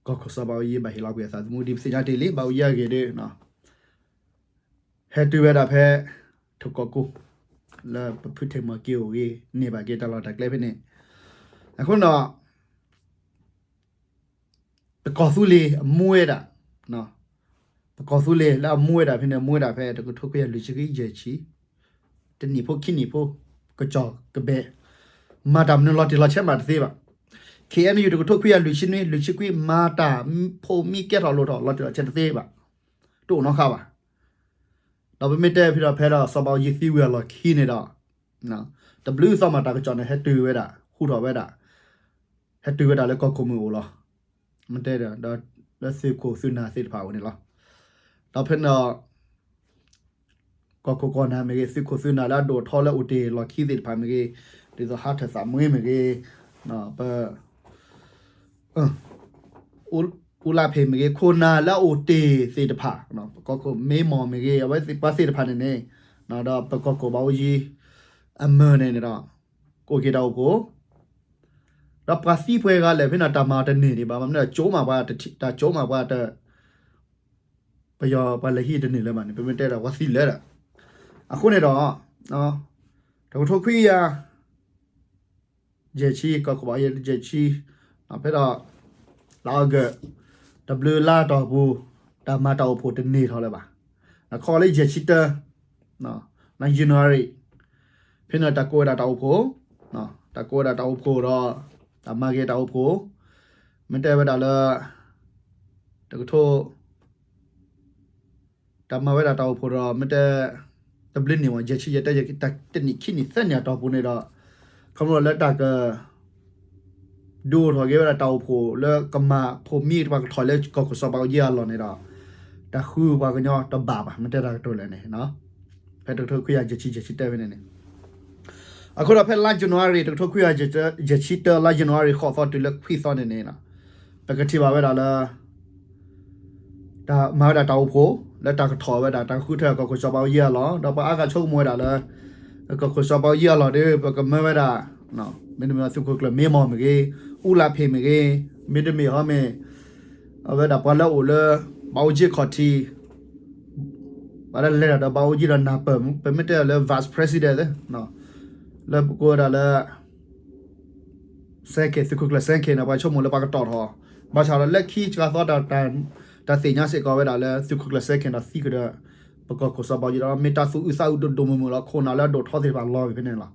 ကီၢ်ခိၣ်စီၤဘးအူကၠံဘၣ်ဟ့ၣ်လီၤကွံာ်အသးသမူဒ်ပသ့ၣ်ညါတ့ၢ်လံ ဘးအူကၠံအဂ့ၢ်ဒီး ဟဲတုၤဝဲဒၣ်ဖဲ ထကီၢ်ကိ လၢပဖုထံးမီၢ်က့ၤအိၣ်ဂ့ၤ န့ၢ်ဘၣ်က့ၤတၢ်လီၢ်တၢ်ကျဲဖဲန့ၣ် အဃိန့ၣ်ဒီး ပကီၢ်သူလ့ၤအမူဝဲဒၣ်, ပကီၢ်သူလ့ၤလၢအမူဝဲဒၣ်ဖဲန့ၣ် အမူဝဲဒၣ်ဖဲတကထိခွံကယၤလွံၢ်ဆံခံယဲၢ်ဆံ, တနံၣ်ဖိခံနံၣ်ဖိ ကစီၤကဘဲ မၤတၢ်မနုၤလီၤတံၢ်လီၤဆဲးမးတသ့ဘၣ်. ခ့ၣ်အဲၣ်ယူၣ် တကထိခွံကယၤလွံၢ်ဆံနွံ လွံၢ်ဆံခွံ မၤတၢ်ဖိးမံကဲထီၣ်လိၣ်ထီၣ်လီၤတံၢ်လီၤဆဲးတသ့ဘၣ်, တအိၣ်နီတခါဘၣ်. ဒီးပမ့ၢ်တဲဖဲဒီးဖဲဒီးစီၤဘးအူကၠံသံဝံၤအလီၢ်ခံန့ၣ်ဒီး တဘျုးသီမးတၢ်ကစီၣ်န့ၣ် ဟဲတုၤဝဲဒၣ် ဟူးထီၣ်ဝဲဒၣ် ဟဲတုၤဝဲဒၣ်လၢကီၢ်ခိၣ်မုၢ်အိၣ်လီၤ. မ့ၢ်တဲဒီး လၢသုးခိၣ်သုးနၢ်သ့ၣ်တဖၣ်အအိၣ်န့ၣ်လီၤ. ဒီးဖဲန့ၣ်ဒီး ကီၢ်ခိၣ်ကီၢ်နၢ်မ့ၢ်ဂ့ၤ သုးခိၣ်သုးနၢ်လၢအဒိၣ်ထီလၢအိၣ်တ့ၢ်လီၢ်ခံသ့ၣ်တဖၣ်မ့ၢ်ဂ့ၤ, ဒ်သိးဟါထၢၣ်သးမှ့မ့ၢ်ဂ့ၤ, ပ အူလၣ်ဖ့ၣ်မ့ၢ်ဂ့ၤ ခိၣ်နၢ်လၢအအိၣ်တ့ၢ်သ့ၣ်တဖၣ်, ပကီၢ်ခိၣ်မ့မီၢ်မ့ၢ်ဂ့ၤ အဝဲသ့ၣ်ပှၤသ့ၣ်တဖၣ်န့ၣ်န့ၣ်, ဒီးပကီၢ်ခိၣ်ဘးအူကၠံ အမၢၢ်န့ၣ်န့ၣ်ဒီး ကအိၣ်က့ၤတၢ်အိၣ်ဖှိၣ်, ဒီးပှၤသံပှဲၤဂၤလဲၣ်ဖဲန့ၣ် တၢ်မၤတန့ၢ်ဒံးဘၣ်, ဘၣ်မနုၤ ကၠိမးပှၤတထံၣ် တၢ်ကၠိမးပှၤတ ပယီၤပှၤလဲၤဟံးတန့ၢ်လၢၤဘၣ်န့ၣ် ပမ့ၢ်တဲဒီးပှၤသံလၢာ်ဒီး, အဃိန့ၣ်ဒီး တကထိခွံကယၤ ယဲၢ်ဆံ ကီၢ်ခိၣ်ဘးယဲၢ်ဆံ, ဖဲဒီး လါအီကူး တဘျုးလါတီၢ်ပူၤ တၢ်မၤတၢ်အိၣ်ဖှိၣ်တန့ၢ်ထီၣ်လၢၤဘၣ်. ခီလၢယဲၢ်ဆံတၢ လါယနူၤအါရံၤ ဖဲန့ၣ်တၢ်ကိးဝဲဒၣ်တၢ်အိၣ်ဖှိၣ်, တၢ်ကိးဝဲဒၣ်တၢ်အိၣ်ဖှိၣ်ဒီး တၢ်မၤက့ၤတၢ်အိၣ်ဖှိၣ်, မ့ၢ်တဲဝဲဒၣ်လၢ တကထိ တၢ်မၤဝဲဒၣ်တၢ်အိၣ်ဖှိၣ်ဒီး မ့ၢ်တဲ တဘျုးနံၣ်ဝဲ ယဲၢ်ဆံယဲၢ်တၢ တနံၣ်ခံနံၣ်သၢနံၣ်အတီၢ်ပူၤန့ၣ်ဒီး ခီဖျိလၢတၢ်က ဒုးအိၣ်ထီၣ်က့ၤဝဲဒၣ်တၢ်အိၣ်ဖှိၣ်လၢကမၤဖိးမံပှၤကထီၣ်လၢကီၢ်ခိၣ်စီၤဘးအူကၠံအလီၢ်န့ၣ်ဒီး တၢ်ဃုပှၤကညီတဘၣ်ဘၣ် မ့ၢ်တဲတၢ်ကတိၤလဲၣ်န့ၣ်, ဖဲတကထိခွံကယၤယဲၢ်ဆံယဲၢ်ဆံတၢဖဲန့ၣ်န့ၣ်, အဃိဒီးဖဲလါယနူၤအါရံၤ တကထိခွံကယၤယဲၢ်ဆံတၢ လါယနူၤအါရံၤ ဃိးသီတုၤလၢ ခွံသီန့ၣ်န့ၣ် ပကထံၣ်ဘၣ်ဝဲဒၣ်လၢ တၢ်မၤဝဲဒၣ်တၢ်အိၣ်ဖှိၣ် လၢတၢ်ကထီၣ်ဝဲဒၣ် တၢ်ဃုထၢကီၢ်ခိၣ်စီၤဘးအူကၠံအလီၢ် ဒီးပှၤအါဂၤဆိကမိၣ်ဝဲဒၣ်လၢ ကီၢ်ခိၣ်စီၤဘးအူကၠံအလီၢ်ဒီး ပကမၢဝဲဒၣ် မ့တမ့ၢ်သုးခိၣ်ကျၢၢ်မ့မီၢ်မ့ၢ်ဂ့ၤ, အူလၣ်ဖ့ၣ်မ့ၢ်ဂ့ၤ, မ့တမ့ၢ်ဟီမ့ၢ် အဝဲဒၣ်ပှၤလၢအအိၣ်လၢ ဘးအူကၠံခီၣ်ထံး ပှၤလၢလဲၤတၢ်ဒီးဘးအူကၠံဒီးနၢ်ပၢၢ် ပမ့ၢ်တဲလၢ vice president လၢပကိးဝဲဒၣ်လၢ စဲက့ၤ သုးခိၣ်ကျၢၢ်စဲက့ၤန့ၣ် ပှၤဆိကမိၣ်လၢပှၤကတီၢ်ထီၣ်, ဘၣ်ဆၣ်ဒီးလၢခံစှၤသီ တၢ်သ့ၣ်ညါစ့ၢ်ကီးဝဲဒၣ်လၢ သုးခိၣ်ကျၢၢ်စဲက့ၤဒီးသံကဒီး ပကီၢ်ခိၣ်စီၤဘးအူကၠံဒီး မ့ၢ်တၢ်သူၣ်အုးသးအုးဒိၣ်ဒိၣ်မုၢ်မုၢ်လီၤ. ခိၣ်နၢ်လၢအဒိၣ်ထီသ့ၣ်တဖၣ်လီၤဝဲဖဲန့ၣ်လီၤ.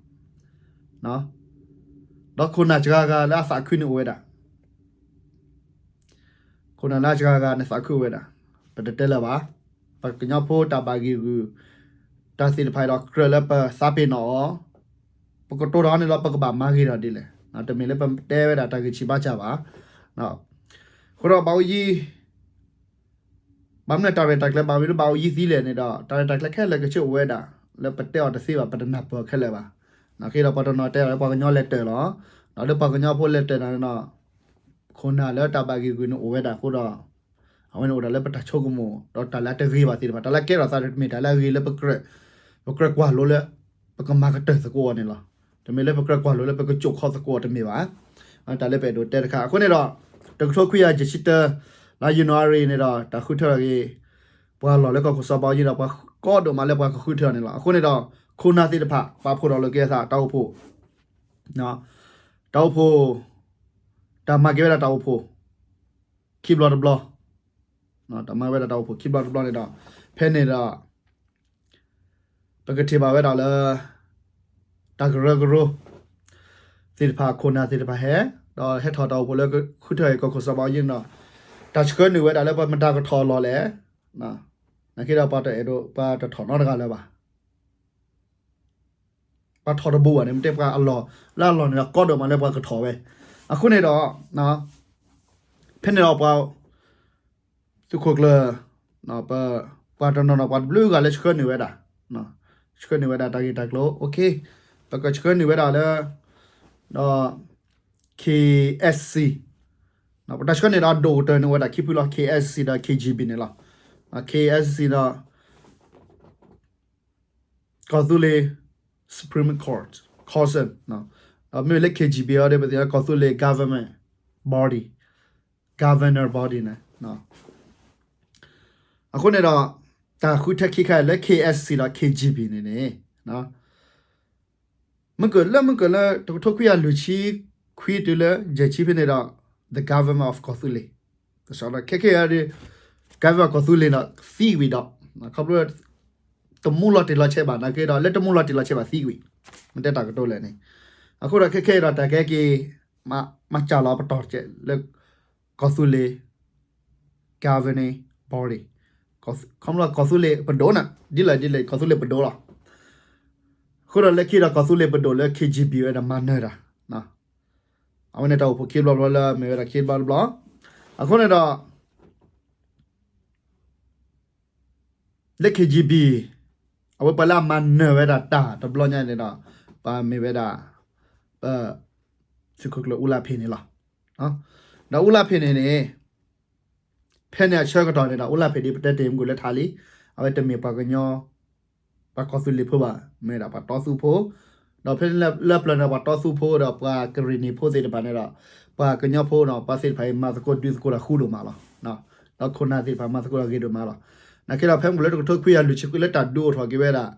ဒီးခိၣ်နၢ်စှၤဂၤလၢအသးခုန့ၣ်အိၣ်ဝဲဒၣ် ခိၣ်နၢ်လၢအစှၤဂၤန့ၣ်သးခုဝဲဒၣ် ပတတဲလၢၤဘၣ်. ပှၤကညီဖိတၢ်ဘၣ်ဂံၢ်ဂုာ် တၢ်သ့ၣ်တဖၣ်ဒီးကြၢးလၢပသးပ့ၤနီၣ်အီၤ, ပကတိၤထီၣ်န့ၣ်လီၤ ပကဘၣ်မၤဂ့ၤထီၣ်ဒ်လဲၣ်. တမ့ၢ်လၢပတဲဝဲဒၣ်တၢ်ဂံၢ်ဆံးဘါစၢ်ဘၣ်. အဃိဒီးဘးအူကၠံ ဘၣ်မနုၤတၢ်ရဲၣ်တၢ်ကျဲၤဘၣ်ဝံၤလၢဘးအူကၠံသံလဲၣ်န့ၣ်ဒီး တၢ်ရဲၣ်တၢ်ကျဲၤခဲလၢာ်ကဆ့အိၣ်ဝဲဒၣ် လၢပတဲအီၤတသ့ဘၣ် ပတနၢ်ပၢၢ်ခဲလၢာ်ဘၣ်. နာ်က့ဒီးပှၤတနီၤတဲလၢပှၤကညီလဲၤတၢၢ်လီၤ. ဒီးလၢပှၤကညီဖိလဲၤတၢၢ်န့ၣ်ဒီး ခိၣ်နၢ်လၢတၢ်ဘၣ်ဂံၢ်ဂုာ်န့ၣ်အိၣ်ဝဲဒၣ်အဃိဒီး အဝဲန့ၣ်အိၣ်ဒၣ်လၢပတၢ်ဆိကမိၣ် ဒီးတၢ်လၢအတဂ့ၤဘၣ်သ့ၣ်တဖၣ် တၢ်လၢကဲထီၣ်သးတမ့ၢ်တၢ်လၢအဂ့ၤလၢပကြၢး ပကြၢးကွၢ်လိလၢ ပကမၤကတၢၢ်သကိးအီၤန့ၣ်လီၤ. တမ့ၢ်လၢပကြၢးကွၢ်လိလၢပကကၠိၣ်ခီသကိးအီၤတမ့ၢ်ဘၣ်. တၢ်လၢပအဲၣ်ဒိးတဲတခါ အဃိန့ၣ်ဒီး တကထိခွံကယၤယဲၢ်ဆံတၢ လါယနူၤအါရံၤန့ၣ်ဒီး တၢ်ဃုထၢက့ၤ ပှၤလီၢ်လၢကီၢ်ခိၣ်စီၤဘးအူကၠံဒီး ပှၤကီဒိၣ်မးလၢပှၤကဃုထၢအီၤန့ၣ်လီၤ. အဃိန့ၣ်ဒီး ခိၣ်နၢ်သ့ၣ်တဖၣ် ပာ်ဖှိၣ်ထီၣ်လိာ်က့ၤအသး တၢ်အိၣ်ဖှိၣ် တၢ်အိၣ်ဖှိၣ် တၢ်မၤက့ၤဝဲဒၣ်တၢ်အိၣ်ဖှိၣ် ခံဘျီတဘျီ တၢ်မၤဝဲဒၣ်တၢ်အိၣ်ဖှိၣ်ခံဘျီတဘျီန့ၣ်ဒီး ဖဲန့ၣ်ဒီး ပကထံၣ်ဘၣ်ဝဲဒၣ်လၢ တၢ်ကရၢကရိ သ့ၣ်တဖၣ်ခိၣ်နၢ်သ့ၣ်တဖၣ်ဟဲ ဒီးဟဲထီၣ်တၢ်အိၣ်ဖှိၣ်လၢဃုထၢၣ်အံၤကီၢ်ခိၣ်စီၤဘးအူကၠံဒီး တၢ်ဆှၢနုာ်ဝဲဒၣ်လၢပှၤမတၤကထီၣ်အလီၢ်လဲၣ်. နာ်က့ဒီးပှၤတအဲၣ်ဒိး ပှၤတထီၣ်နီတဂၤလၢၤဘၣ်. ပှၤထီၣ်တဘူးဘၣ်န့ၣ် မ့ၢ်တဲပှၤအလီၢ် လၢအလီၢ်န့ၣ်ဒီးကီဒိၣ်မးလၢပှၤကထီၣ်ဝဲ. အဃိန့ၣ်ဒီး ဖဲန့ၣ်ဒီးပှၤ သုးခိၣ်ကျၢၢ် ပ ပှၤတနီၤနီၤ ပှၤတဘျုးဂၤလၢဆှၢနုာ်ဝဲဒၣ် ဆှၢနုာ်ဝဲဒၣ်တၢ်ဂ့ၢ်တၢ်ကျိၤ okay ပကဆှၢနုာ်ဝဲဒၣ်လၢ ဒီး K S C ပတၢ်ဆှၢန့ၣ်ဒီးဒိၣ်ကတၢၢ်န့ၣ်ဝဲဒၣ်ခံဖုလီၤ K S C ဒီး K G B န့ၣ်လီၤ. K S C ဒီး ကီၢ်သူလ့ၤ Supreme Court Council ဒီးမ့ၢ်လၢ K G B အံၤဒီး ပသ့ၣ်ညါကီၢ်သူလ့ၤ government body, governor body န့ၣ် အဃိန့ၣ်ဒီး တၢ်ဃုထၢခံခါအံၤလၢ K S C ဒီး K G B န့ၣ်န့ၣ် မုၢ်ကၢၢ်လၢ မုၢ်ကၢၢ်လၢတကထိခွံကယၤလွံၢ်ဆံခွံတုၤလၢယဲၢ်ဆံဖဲန့ၣ်ဒီး the government of ကီၢ်သူလ့ၤ ခဲခဲအံၤဒီး government ကီၢ်သူလ့ၤဒီးသံဝံၤဒီး ခီဖျိ တမူလီၤတ့ၢ်လီၤဆဲးဘၣ် နာ်က့ဒီး လၢတမူလီၤတ့ၢ်လီၤဆဲးဘၣ်သံဝံၤ မ့ၢ်တဲတၢ်ကတိၤလဲၣ်န့ၣ် အဃိဒီးခဲခဲအံၤဒီးတၢ်ကဟဲက့ၤ မၤစၢ်လီၤပတီၢ်တကဲးလၢ ကီၢ်သူလ့ၤ governing body ခီဖျိကီၢ်သူလ့ၤပဒိၣ်န့ၣ် ဒ်လဲၣ်ဒ်လဲၣ် ကီၢ်သူလ့ၤပဒိၣ်လီၤ. အဃိဒီးလၢခံဒီးကီၢ်သူလ့ၤပဒိၣ်လၢ K G B ဝဲဒၣ်မၤနၢၤတၢ် အဝဲန့ၣ်တၢ်အိၣ်ဖှိၣ်ခံဘျီတဘျီလၢမ့ၢ်ဝဲဒၣ်ခံဘျီတဘျီ အဃိန့ၣ်ဒီး လၢ K G B အဝဲပှၤလၢအမၤနၢၤဝဲဒၣ်တၢ်တဘျီညါန့ၣ်ဒီး ပှၤမ့ၢ်ဝဲဒၣ် ပ သုးခိၣ်ကျၢၢ်အူလၢ်ဖ့းန့ၣ်လီၤ. ဒီးအူလၢ်ဖ့းန့ၣ်န့ၣ် ဖဲန့ၣ်အဆၢကတီၢ်န့ၣ်ဒီး အူလၢ်ဖ့းဒ်ပတဲတ့ၢ်မုၢ်ကၢၢ်လၢထးလံ, အဝဲတမ့ၢ်ပှၤကညီ ပှၤကီၢ်သူလ့ၤဖိဘၣ်, မ့ၢ်ဒၣ်ပှၤတီသူဖိ, ဒီးဖဲလၢပျၢၤန့ၣ် ပှၤတီသူဖိဒီးပှၤကရ့ၣ်နံၤဖိသ့ၣ်တဖၣ်န့ၣ်ဒီး ပှၤကညီဖိဒီးပှၤသ့ၣ်တဖၣ်အံၤ မၤသကိးဒုးသကိးတၢ်ဃူဒိၣ်မးလီၤ. ဒီးခိၣ်နၢ်သ့ၣ်တဖၣ်မၤသကိးတၢ်ဂ့ၤဒိၣ်မးလီၤ. နာ်က့ဒီးဖဲမုၢ်ကၢၢ်လၢတကထိခွံကယၤလွံၢ်ဆံခွံလၢတၢ်ဒုးအိၣ်ထီၣ်က့ၤဝဲဒၣ်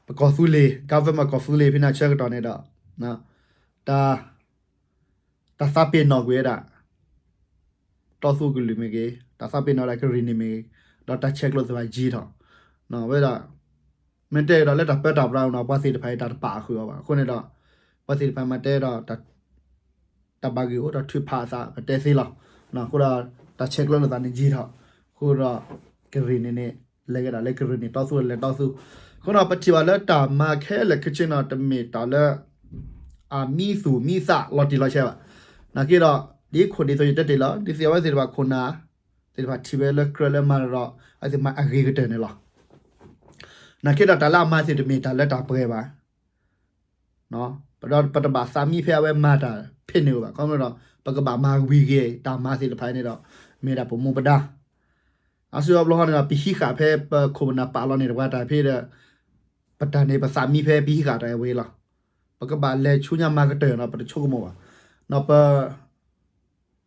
ပကီၢ်သူလ့ၤ government ကီၢ်သူလ့ၤဖဲန့ၣ်အဆၢကတီၢ်န့ၣ်ဒီး တၢ် တၢ်သးပ့ၤနီၣ်ကွံာ်ဝဲဒၣ် တီသူကလုာ်မ့ၢ်ဂ့ၤ, တၢ်သးပ့ၤနီၣ်ဝဲဒၣ်ကရ့ၣ်နံၤမ့ၢ်ဂ့ၤ, ဒီးတၢ်ဆဲးကျိးသ့ၣ်တဖၣ်ယံၤထီၣ်, ဝဲဒၣ် မ့ၢ်တဲဒီးလၢတၢ်ပၢတၢ်ပြးနီၤ ပှၤသ့ၣ်တဖၣ်အံၤတၢ်တပာ်ဃုာ်အီၤဘၣ်. အဃိန့ၣ်ဒီး ပှၤသ့ၣ်တဖၣ်မၤတဲဒီး တၢ်ဘၣ်ဂ့ၢ်အိၣ်ဒီးထုးဖးအသး ပတဲသ့လီၤ. အဃိဒီး တၢ်ဆဲးကျိးလိာ်သးန့ၣ်ယံၤထီၣ်, အဃိဒီး ကရ့ၣ်နံၤန့ၣ် လဲၤကဒါလၢကရ့ၣ်နံၤတီသူလဲၤတီသူ, အဃိဒီးပထံၣ်ဘၣ်လၢတၢ်မၤခဲလၢာ်ခဲဆ့န့ၣ် တမ့ၢ်တၢ်လၢ အမံသူၣ်မံသးလီၤတံၢ်လီၤဆဲးဘၣ်. နာ်က့ဒီး ဒ်ခိၣ်ဒ်သိးယတဲတ့ၢ်လီၤ ဒ်သိးအဝဲသ့ၣ်တဖၣ်ခိၣ်နၢ် သ့ၣ်တဖၣ်ထံၣ်ဝဲလၢကြၢးလၢမၤဒီး အဝဲသ့ၣ်မၤအဂ့ၤကတၢၢ်န့ၣ်လီၤ. နာ်က့ဒီးတၢ်လၢအမၤသ့ၣ်တမ့ၢ်တၢ်လၢတၢ်ပှဲၤဘၣ်. ပတဘၣ်သးမံဖဲအဝဲမၤတၢ်ဖဲန့ၣ်ဘၣ်. ခီဖျိဒီး ပကဘၣ်မၤဝံၤက့ၤတၢ်မၤသ့ၣ်တဖၣ်န့ၣ်ဒီး မ့ၢ်ဒၣ်ပမူပဒါ အါစုအါဘျီဟီန့ၣ်ဒီး ပဟံးဃာ်ဖဲပခိၣ်ပနၢ်ပာ်လီၤန့ၣ်တပှၤတၢ်ဖဲဒီး ပတၢ်န့ၣ် ပသးမံဖဲပဟံးဃာ်တၢ်အဝဲလီၤ. ပကဘၣ်လဲၤဆူညါမၤကတၢၢ်ဒီး ပတဆိကမိၣ်ဘၣ်. ဒီးပ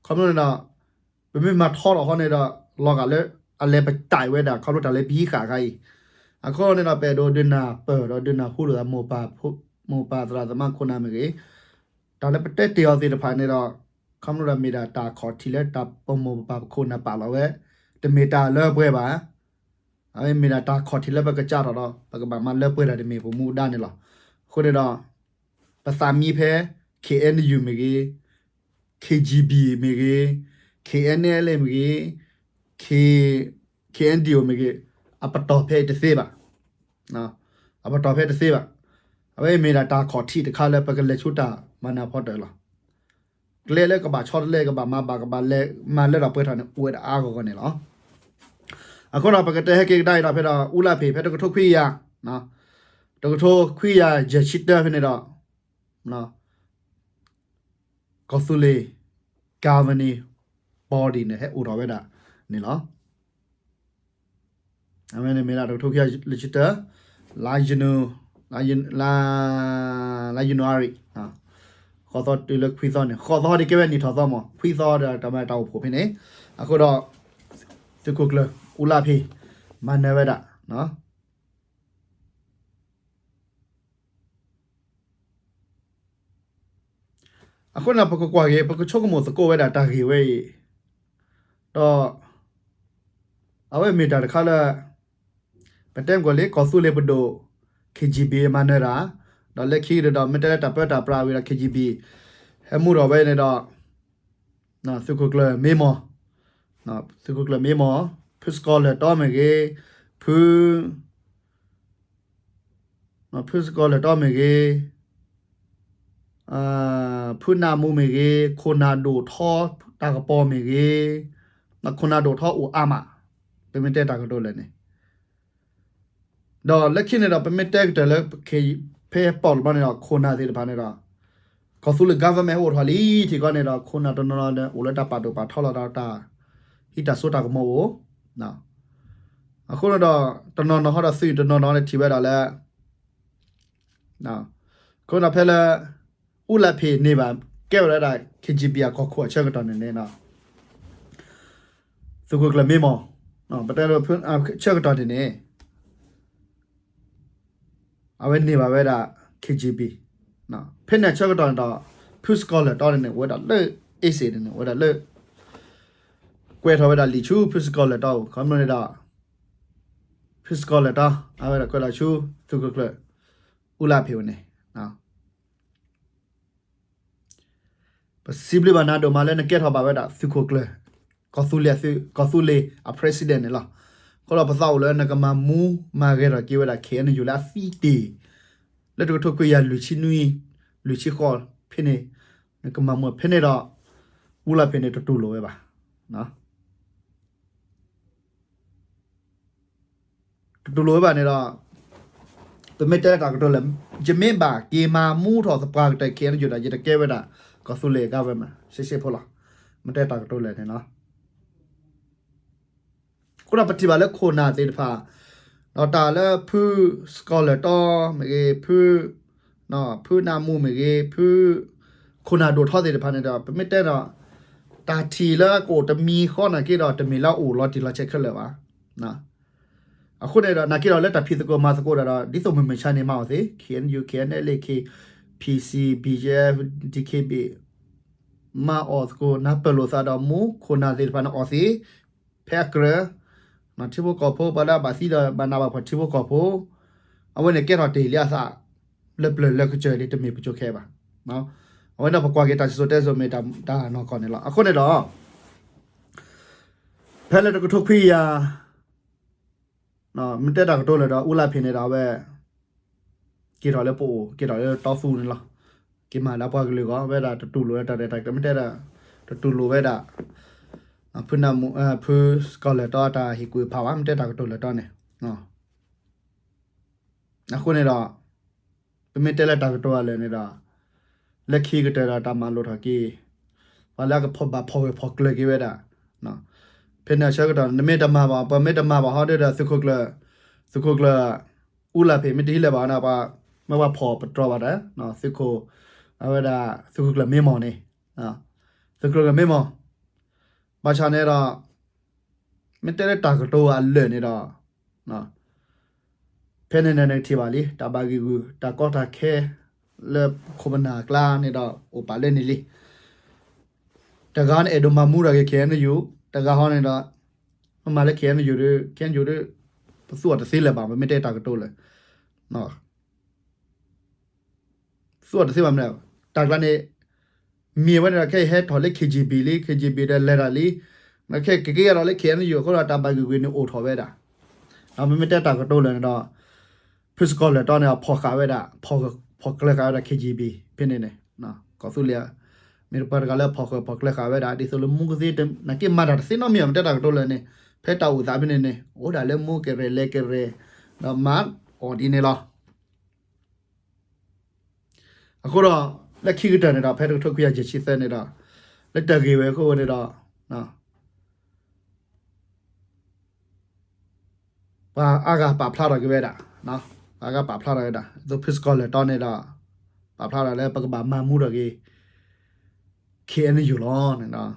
ခီဖျိန့ၣ်ဒီး ပမ့ၢ်မၤထီထီၣ်ဃီန့ၣ်ဒီး လီၤဂာ်လၢ အလဲၤပတၢ်ဝဲဒၣ် ခီဖျိတၢ်လၢပဟံးဃာ်အခါအံၤ, အခီန့ၣ်ဒီး ပအဲၣ်ဒိးဒုးနၢ်ပၢၢ်ဒီးဒုးနၢ်ဟူလိာ်သး မိၢ်ပၢ်သရၣ်သမါခိၣ်နၢ်မ့ၢ်ဂ့ၤ, တၢ်လၢပတဲတ့ၢ်အီၤသ့ၣ်တဖၣ်န့ၣ်ဒီး ခီဖျိဒီးမ့ၢ်ဒၣ်တၢ်ခီၣ်ထံးလၢတၢ်ပမိၢ်ပပၢ်ပခိၣ်နၢ်ပာ်လီၤဝဲ, တမ့ၢ်တၢ်လၢပှဲၤဘၣ်. အဝဲမ့ၢ်ဒၣ်တၢ်ခီၣ်ထံးလၢပကစးထီၣ်ဒီး ပကဘၣ်မၤလၢပှဲၤတၢ်တမ့ၢ်ပမူဒါန့ၣ်လီၤ. အဃိန့ၣ်ဒီး ပသးမံဖဲ K N U မ့ၢ်ဂ့ၤ, K G B မ့ၢ်ဂ့ၤ, K N L A မ့ၢ်ဂ့ၤ, K K N D O မ့ၢ်ဂ့ၤ, အပတီၢ်ဖဲအံၤတသ့ဘၣ်. အပတီၢ်ဖဲတသ့ဘၣ်. အဝဲမ့ၢ်ဒၣ်တၢ်ခီၣ်ထံးတခါလၢပကလဲၤဆူတၢ်မၤနၢၤဖီတၢၣ်လီၤ. ကျဲလၢကဘၣ်ဆီတလဲ ကဘၣ်မၤဘၣ် ကဘၣ်လဲၤမၤလၢတၢ်ပှဲၤထီၣ်န့ၣ် အိၣ်ဝဲဒၣ်အါဂီၢ်ဂီၢ်န့ၣ်လီၤ. အဃိဒီး ပကတဲဟဲက့ၤကဒါအံၤဒီး ဖဲဒီးအူလၢ်ဖ့း ဖဲတကထိခွံကယၤ တကထိခွံကယၤယဲၢ်ဆံတၢဖဲန့ၣ်ဒီး ကီၢ်သူလ့ၤ governing body န့ၣ် ဟဲအိၣ်ထီၣ်ဝဲဒၣ်န့ၣ်လီၤ. အဝဲန့ၣ်မ့ၢ်ဒၣ်တကထိခွံကယၤလွံၢ်ဆံတၢ လါယနူၤ လါ လါယနူၤအါရံၤ ဃိးသီတုၤလၢခွံသီန့ၣ် ဃိးသီဒ်ကဲဝဲနံၣ်ထီၣ်သီမး ခွံသီဒီးတၢ်မၤတၢ်အိၣ်ဖှိၣ်ဖဲန့ၣ် အဃိဒီး သုးခိၣ်ကျၢၢ်အူလၢ်ဖ့း မၤနၢၤဝဲဒၣ် အဃိန့ၣ် ပကကွၢ်က့ၤ ပကဆိကမိၣ်သကိးဝဲဒၣ်တၢ်ဂ့ၢ်ဝဲအံၤ ဒီး အဝဲမ့ၢ်တၢ်တခါလၢ ပတဲမ့ၢ်ကီးလံ ကီၢ်သူလ့ၤပဒိၣ် K G B မၤနၢၤတၢ်, ဒီးလၢခံကတၢၢ်ဒီး မ့ၢ်တဲလၢတၢ်ပၢတၢ်ပြးဝံၤဒီး K G B ဟဲမူထီၣ်ဝဲန့ၣ်ဒီး သုးခိၣ်ကျၢၢ်မ့မီၢ်, သုးခိၣ်ကျၢၢ်မ့မီၢ်, ဖုစကီၤလၢၢ်တီမ့ၢ်ဂ့ၤ, ဖု ဖုစကီၤလၢၢ်တီမ့ၢ်ဂ့ၤ, ဖုနၢမူမ့ၢ်ဂ့ၤ, ခိၣ်နၢ်ဒိၣ်ထီတၢ်ကပီၤမ့ၢ်ဂ့ၤ, ခိၣ်နၢ်ဒိၣ်ထီအိၣ်အါမး, ပမ့ၢ်တဲတၢ်ကတိၤလၢာ်န့ၣ်, ဒီးလၢခံန့ၣ်ဒီး ပမ့ၢ်တဲကတၢၢ်လၢ ဖဲပီၣ်တဘျီန့ၣ်ဒီး ခိၣ်နၢ်သ့ၣ်တဖၣ်န့ၣ်ဒီး ကီၢ်သူလ့ၤ government ဟဲအိၣ်ထီၣ်လံထံၣ်ကီးန့ၣ်ဒီး ခိၣ်နၢ်တနီၤနီၤန့ၣ် အိၣ်လၢတၢ်ပာ်ဒိၣ်ပာ်ထီလီၤဒီးတၢ် ဟံးတၢ်စိတၢ်ကမီၤအိၣ်, အဃိန့ၣ်ဒီး တနီၤနီၤဟီဒီးသုးတနီၤနီၤန့ၣ်ထံၣ်ဝဲဒၣ်လၢ အဃိန့ၣ်ဒီးဖဲလၢ အူလၢ်ဖ့းန့ၢ်ဘၣ် ကဲဝဲဒၣ် K G B အကီၢ်ခိၣ်အဆၢကတီၢ်န့ၣ်န့ၣ် သုးခိၣ်ကျၢၢ်မ့မီၢ်, ပတဲလၢ ဆၢကတီၢ်န့ၣ်န့ၣ် အဝဲန့ၢ်ဘၣ်ဝဲဒၣ် K G B, ဖဲန့ၣ်အဆၢကတီၢ်န့ၣ်ဒီး ဖုစကီၤလၢၢ်တီန့ၣ်န့ၣ် အိၣ်ဝဲဒၣ်လၢ အ့စ့ၣ်န့ၣ်န့ၣ် အိၣ်ဝဲဒၣ်လၢ ကွဲးထီၣ်ဝဲဒၣ်လံာ်ဆူဖုစကီၤလၢၢ်တီပူၤ ခီဖျိန့ၣ်ဒီး ဖုစကီၤလၢၢ်တီ အဝဲဒၣ်ကွဲးလီၤဆူ သုးခိၣ်ကျၢၢ် အူလၢ်ဖ့းဝဲန့ၣ် ပစံးဘျုးဘၣ်နၤဒိၣ်မးလၢနကဲထီၣ်ဘၣ်ဝဲဒၣ်သုးခိၣ်ကျၢၢ် ကီၢ်သူလ့ၤအသုး ကီၢ်သူလ့ၤအ president န့ၣ်လီၤ. အဃိဒီးပသးအိၣ်လၢနကမၤမူမၤဂဲၤထီၣ်က့ၤဝဲဒၣ် K N U လၢအသံတ့ၢ် လၢတကထိခွံကယၤလွံၢ်ဆံနွံ လွံၢ်ဆံဃိးဖဲန့ၣ် နကမၤမူဖဲန့ၣ်ဒီး အူလၢ်ဖ့းန့ၣ်တတူၢ်လိာ်ဝဲဘၣ် တတူၢ်လိာ်ဝဲဘၣ်န့ၣ်ဒီး ပမ့ၢ်တဲတၢ်ကတိၤလၢာ် ယမ့ၢ်ဘၣ်က့ၤမၤမူထီၣ်သပှၢ်ကတၢၢ် K N U ဒီး ယတကဲဝဲဒၣ် ကီၢ်သူလ့ၤ government ရှဲရှဲဖိလီၤ. မ့ၢ်တဲတၢ်ကတိၤလၢာ်န့ၣ်လီၤ. အဃိဒီးပထံၣ်ဘၣ်လၢခိၣ်နၢ်သ့ၣ်တဖၣ် ဒီးတၢ်လၢဖုစကီၤလၢၢ်တီမ့ၢ်ဂ့ၤ ဖု ဖုနၢမူမ့ၢ်ဂ့ၤ ဖု ခိၣ်နၢ်ဒိၣ်ထီသ့ၣ်တဖၣ်န့ၣ်ဒီး ပမ့ၢ်တဲဒီး တၢ်ထံၣ်လၢကအိၣ်တမံၤဃီနာ်က့ဒီး တမ့ၢ်လၢအအိၣ်လီၤတံၢ်လီၤဆဲးခဲလၢာ်ဘၣ်. အဃိန့ၣ်ဒီး နာ်က့ဒီးလၢတၢ်ဖံးသကိးမၤသကိးဒီး ဒ်သိးမုၢ်မဆါန့ၣ် မၤအီၣ်သ့ K N U K N L A K P C B G F D K B မၤအီၣ်သကိး နၢ်ပၢၢ်လိာ်သးဒီးမူခိၣ်နၢ်သ့ၣ်တဖၣ်န့ၣ်အီၣ်သ့ ဖဲအကြၢး ထံဖိကီၢ်ဖိ ပှၤလၢအဘၣ်သံဒီးဘၣ်နးဘၣ်ဖှီၣ်ထံဖိကီၢ်ဖိ အဝဲန့ၣ်ကဲထီၣ်တ့ၢ်လံအသး လၢပျၢၤလၢကစၢၢ်လံ တမ့ၢ်ပစိၤခဲအံၤဘၣ်. အဝဲန့ၣ်ပကွၢ်က့ၤတၢ်စံၣ်စိၤတဲစိၤမ့ၢ်တၢ်နီၢ်ကီၢ်န့ၣ်လီၤ. အဃိန့ၣ်ဒီး ဖဲလၢတကထိခွံကယၤ မ့ၢ်တဲတၢ်ကတိၤလၢာ်ဒီး အူလၢ်ဖ့းန့ၣ်ဒီး အဝဲ က့ၤထီၣ်လၢပအိၣ် က့ၤထီၣ်လၢတီသူန့ၣ်လီၤ. က့ၤမၤလၢပှၤကလုာ်အဂီၢ် ဝဲဒၣ်တတူၢ်လိာ်ဝဲတၢ်ရဲၣ်တၢ်ကျဲၤ မ့ၢ်တဲဒၣ် တတူၢ်လိာ်ဝဲဒၣ် ဖုနၢမူ ဖုစကီၤလၢၢ်တီအတၢ်ဟ့ၣ်ကူၣ်ဖးဘၣ် မ့ၢ်တဲတၢ်ကတိၤလၢာ်တီန့ၣ် အဃိန့ၣ်ဒီး ပမ့ၢ်တဲလၢတၢ်ကတိၤအလၢာ်န့ၣ်ဒီး လၢခံကတၢၢ်ဒီးတၢ်မၤလိာ်ထီၣ်က့ၤ ပှၤလၢအကဖီၣ်ဘၣ်ဖီၣ်ဂၢၢ်ဖီၣ်ကျၢၤက့ၤဝဲဒၣ် ဖဲန့ၣ်အဆၢကတီၢ် နမ့ၢ်တမၤဘၣ် ပမ့ၢ်တမၤဘၣ်ဟီဒီး သုးခိၣ်ကျၢၢ် သုးခိၣ်ကျၢၢ် အူလၢ်ဖ့း မ့ၢ်တဟံးလၢၤဘၣ်န့ၣ် ပှၤမ့ၢ်ပှၤဖီၣ်ပတြီၤဘၣ်ဒီး သုးခိၣ် အဝဲဒၣ် သုးခိၣ်ကျၢၢ်မ့မီၢ်န့ၣ် သုးခိၣ်ကျၢၢ်မ့မီၢ် ဘၣ်ဆၣ်န့ၣ်ဒီး မ့ၢ်တဲလၢတၢ်ကတိၤအလၢာ်န့ၣ်ဒီး ဖဲန့ၣ်န့ၣ်နကထံၣ်ဘၣ်လံ တၢ်ဘၣ်ဂံာ်ဂူာ် တၢ်ကီတၢ်ခဲ လၢပခိၣ်ပနၢ်အကျါန့ၣ်ဒီး အိၣ်ပာ်လၢန့ၣ်လံ. တဂၤန့ၣ်အဲၣ်ဒိးမၤမူထီၣ်က့ၤ K N U တဂၤဟီန့ၣ်ဒီး မ့ၢ်မၤလၢ K N U ဒီး K N U ဒီး ပသူအီၤတသ့လၢၤဘၣ် ပမ့ၢ်တဲတၢ်ကတိၤလၢာ် သူအီၤတသ့ဘၣ်မနုၤလဲၣ် တၢ်ကျါန့ၣ် မ့ၢ်ဝဲန့ၣ်ဒီး ခဲအံၤဟဲထီၣ်လၢ K G B လံ K G B ဒီးလဲၤတၢ်လံ ခဲကက့ၤယၤထီၣ်လၢ K N U အဃိဒီး တၢ်ဘၣ်ဂံာ်ဂူာ်န့ၣ်အိၣ်ထီၣ်ဝဲဒၣ် ဒီးမ့မ့ၢ်တဲတၢ်ကတိၤလၢာ်န့ၣ်ဒီး ဖုစကီၤလၢာ်တီန့ၣ် ဖီၣ်ဃာ်ဝဲဒၣ် ဖီၣ်ကျၢၤဃာ်ဝဲဒၣ် K G B ဖဲန့ၣ်န့ၣ် ကီၢ်သူလ့ၤ မ့ၢ်တပှၤတဂၤလၢဖီၣ်ဃာ်ဖီၣ်ကျၢၤဃာ်ဝဲဒၣ် ဒ်သိးလၢမူကသ့ နာ်က့မၤတၢ်တသ့နီတမံၤ မ့ၢ်တဲတၢ်ကတိၤလၢာ်န့ၣ် ဖဲတၢ်အိၣ်သးဖဲန့ၣ်န့ၣ် အိၣ်ဒၣ်လၢမူကရဲၣ်လဲၤကရဲၣ် ဒီးမၤအီၤဒ်န့ၣ်လီၤ. အဃိဒီး လၢခံကတၢၢ်န့ၣ်ဒီး ဖဲတကထိခွံကယၤယဲၢ်ဆံသၢန့ၣ်ဒီး လၢတၢ်ဂ့ၢ်ဝဲအဃိန့ၣ်ဒီး ပှၤအါဂၤပာ်ဖျါထီၣ်က့ၤဝဲဒၣ် ပှၤအါဂၤပာ်ဖျါထီၣ်ဝဲဒၣ် ဒ်သိးဖုစကီၤလၢာ်တီန့ၣ်ဒီး ပာ်ဖျါထီၣ်လၢပကဘၣ်မၤမူထီၣ်က့ၤ K N U လီၤန့ၣ်ဒီး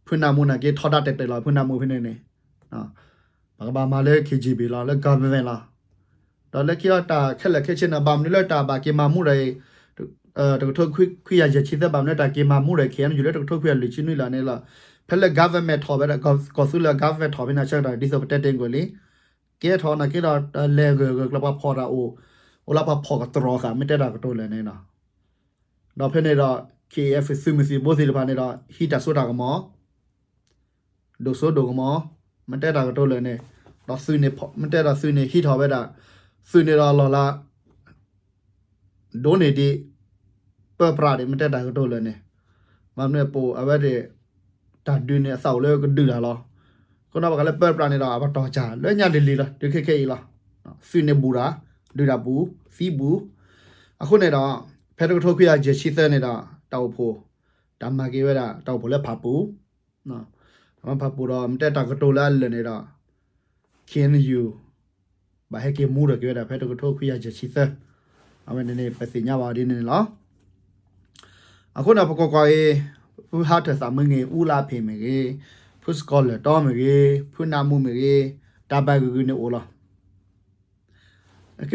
ဖုနၢမူနာ်က့ထီဒါတဲာ်တဲာ်လီၤ ဖုနၢမူဖဲန့ၣ်န့ၣ် ပကဘၣ်မၤလၢ K G B လီၤ လၢ government လီၤ. ဒီးလၢခံဒီးတၢ်ခဲလၢာ်ခဲဆ့န့ၣ် ဘၣ်မနုၤလၢတၢ်ဘၣ်က့ၤမၤမူဒီး တကထိခွံကယၤယဲၢ်ဆံသၢ ဘၣ်မနုၤလၢတၢ်က့ၤမၤမူဒီး K N U လၢတကထိခွံကယၤလွံၢ်ဆံနွံလီၤန့ၣ်လီၤ. ဖဲ ဖဲလၢ government ထီၣ်ဝဲဒၣ် ကီၢ်သူလ့ၤ government ထီၣ်ဖဲန့ၣ်ဆၢကတီၢ် ဒ်သိးပတဲတ့ၢ်ကွံာ်လံ, ကဲထီၣ်နာ်က့ဒီး လဲၤဂၢၢ်ဂၢၢ်ကျၢၤပှၤဖီၣ်တၢ်အိၣ်, အိၣ်လၢပှၤဖီၣ်ကတြီၤဃာ် မ့ၢ်တဲတၢ်ကတိၤလၢာ်န့ၣ်ဒီး, ဒီးဖဲန့ၣ်ဒီး ခ့ၣ်အ့ၣ်အ့ၣ် သုးမုၢ်သံၣ်ဘိသ့ၣ်တဖၣ်န့ၣ်ဒီး ဟံးတၢ်စိတၢ်ကမီၤ ဒိၣ်စိဒိၣ်ကမီၤ, မ့ၢ်တဲတၢ်ကတိၤလၢာ်န့ၣ်, ဒီးသုးန့ၣ် မ့ၢ်တဲဒီးသုးန့ၣ်ဟံးထီၣ်ဝဲဒၣ်, သုးန့ၣ်ဒီးလီၢ်လၤ ဒိၣ်န့ၢ်ဒံး ပၢပြးဒံး မ့ၢ်တဲတၢ်ကတိၤလၢာ်န့ၣ်, ဘၣ်မနုၤအပူၤအဝဲဒၣ် တၢ်ဒုးန့ၣ်အသးအိၣ်လၢကဒုးတၢ်လီၤ. အဃိန့ၣ် ပှၤကလၢပၢပြးန့ၣ်ဒီး အပတီၢ်စၢ်လၢညါလံၤလံၤလီၤ တုၤခဲခဲအံၤလီၤ. သုးန့ၣ်ဘူးတၢ်, ဒုးတၢ်ဘူး, သံဘူး. အဃိန့ၣ်ဒီး ဖဲတကထိခွံကယၤယဲၢ်ဆံသၢန့ၣ်ဒီး တၢ်အိၣ်ဖှိၣ် တၢ်မၤက့ၤဝဲဒၣ် တၢ်အိၣ်ဖှိၣ်လၢဖၣ်ပူၤ ဖၣ်ပူၤဒီး မ့ၢ်တဲတၢ်ကတိၤလၢအလၢာ်န့ၣ်ဒီး ခ့ၣ်အ့ၣ်ယူၣ် ဘၣ်ဟဲက့ၤမူထီၣ်က့ၤဝဲဒၣ်ဖဲတကထိခွံကယၤယဲၢ်ဆံသၢ, အဝဲန့ၣ်န့ၣ် ပသ့ၣ်ညါဘၣ်ဒ်န့ၣ်န့ၣ်လီၤ. အဃိန့ၣ် ပကွၢ်ကွၢ်အံၤ ဖုဟးထၢၣ်သးမုၢ်ဂ့ၤ အူလါဖ့ၣ်မ့ၢ်ဂ့ၤ, ဖုစကီၤလၢၢ်တီမ့ၢ်ဂ့ၤ, ဖုနးမူမ့ၢ်ဂ့ၤ, တၢ်ဘၣ်ဂုာ်ဂုာ်န့ၣ်အိၣ်လီ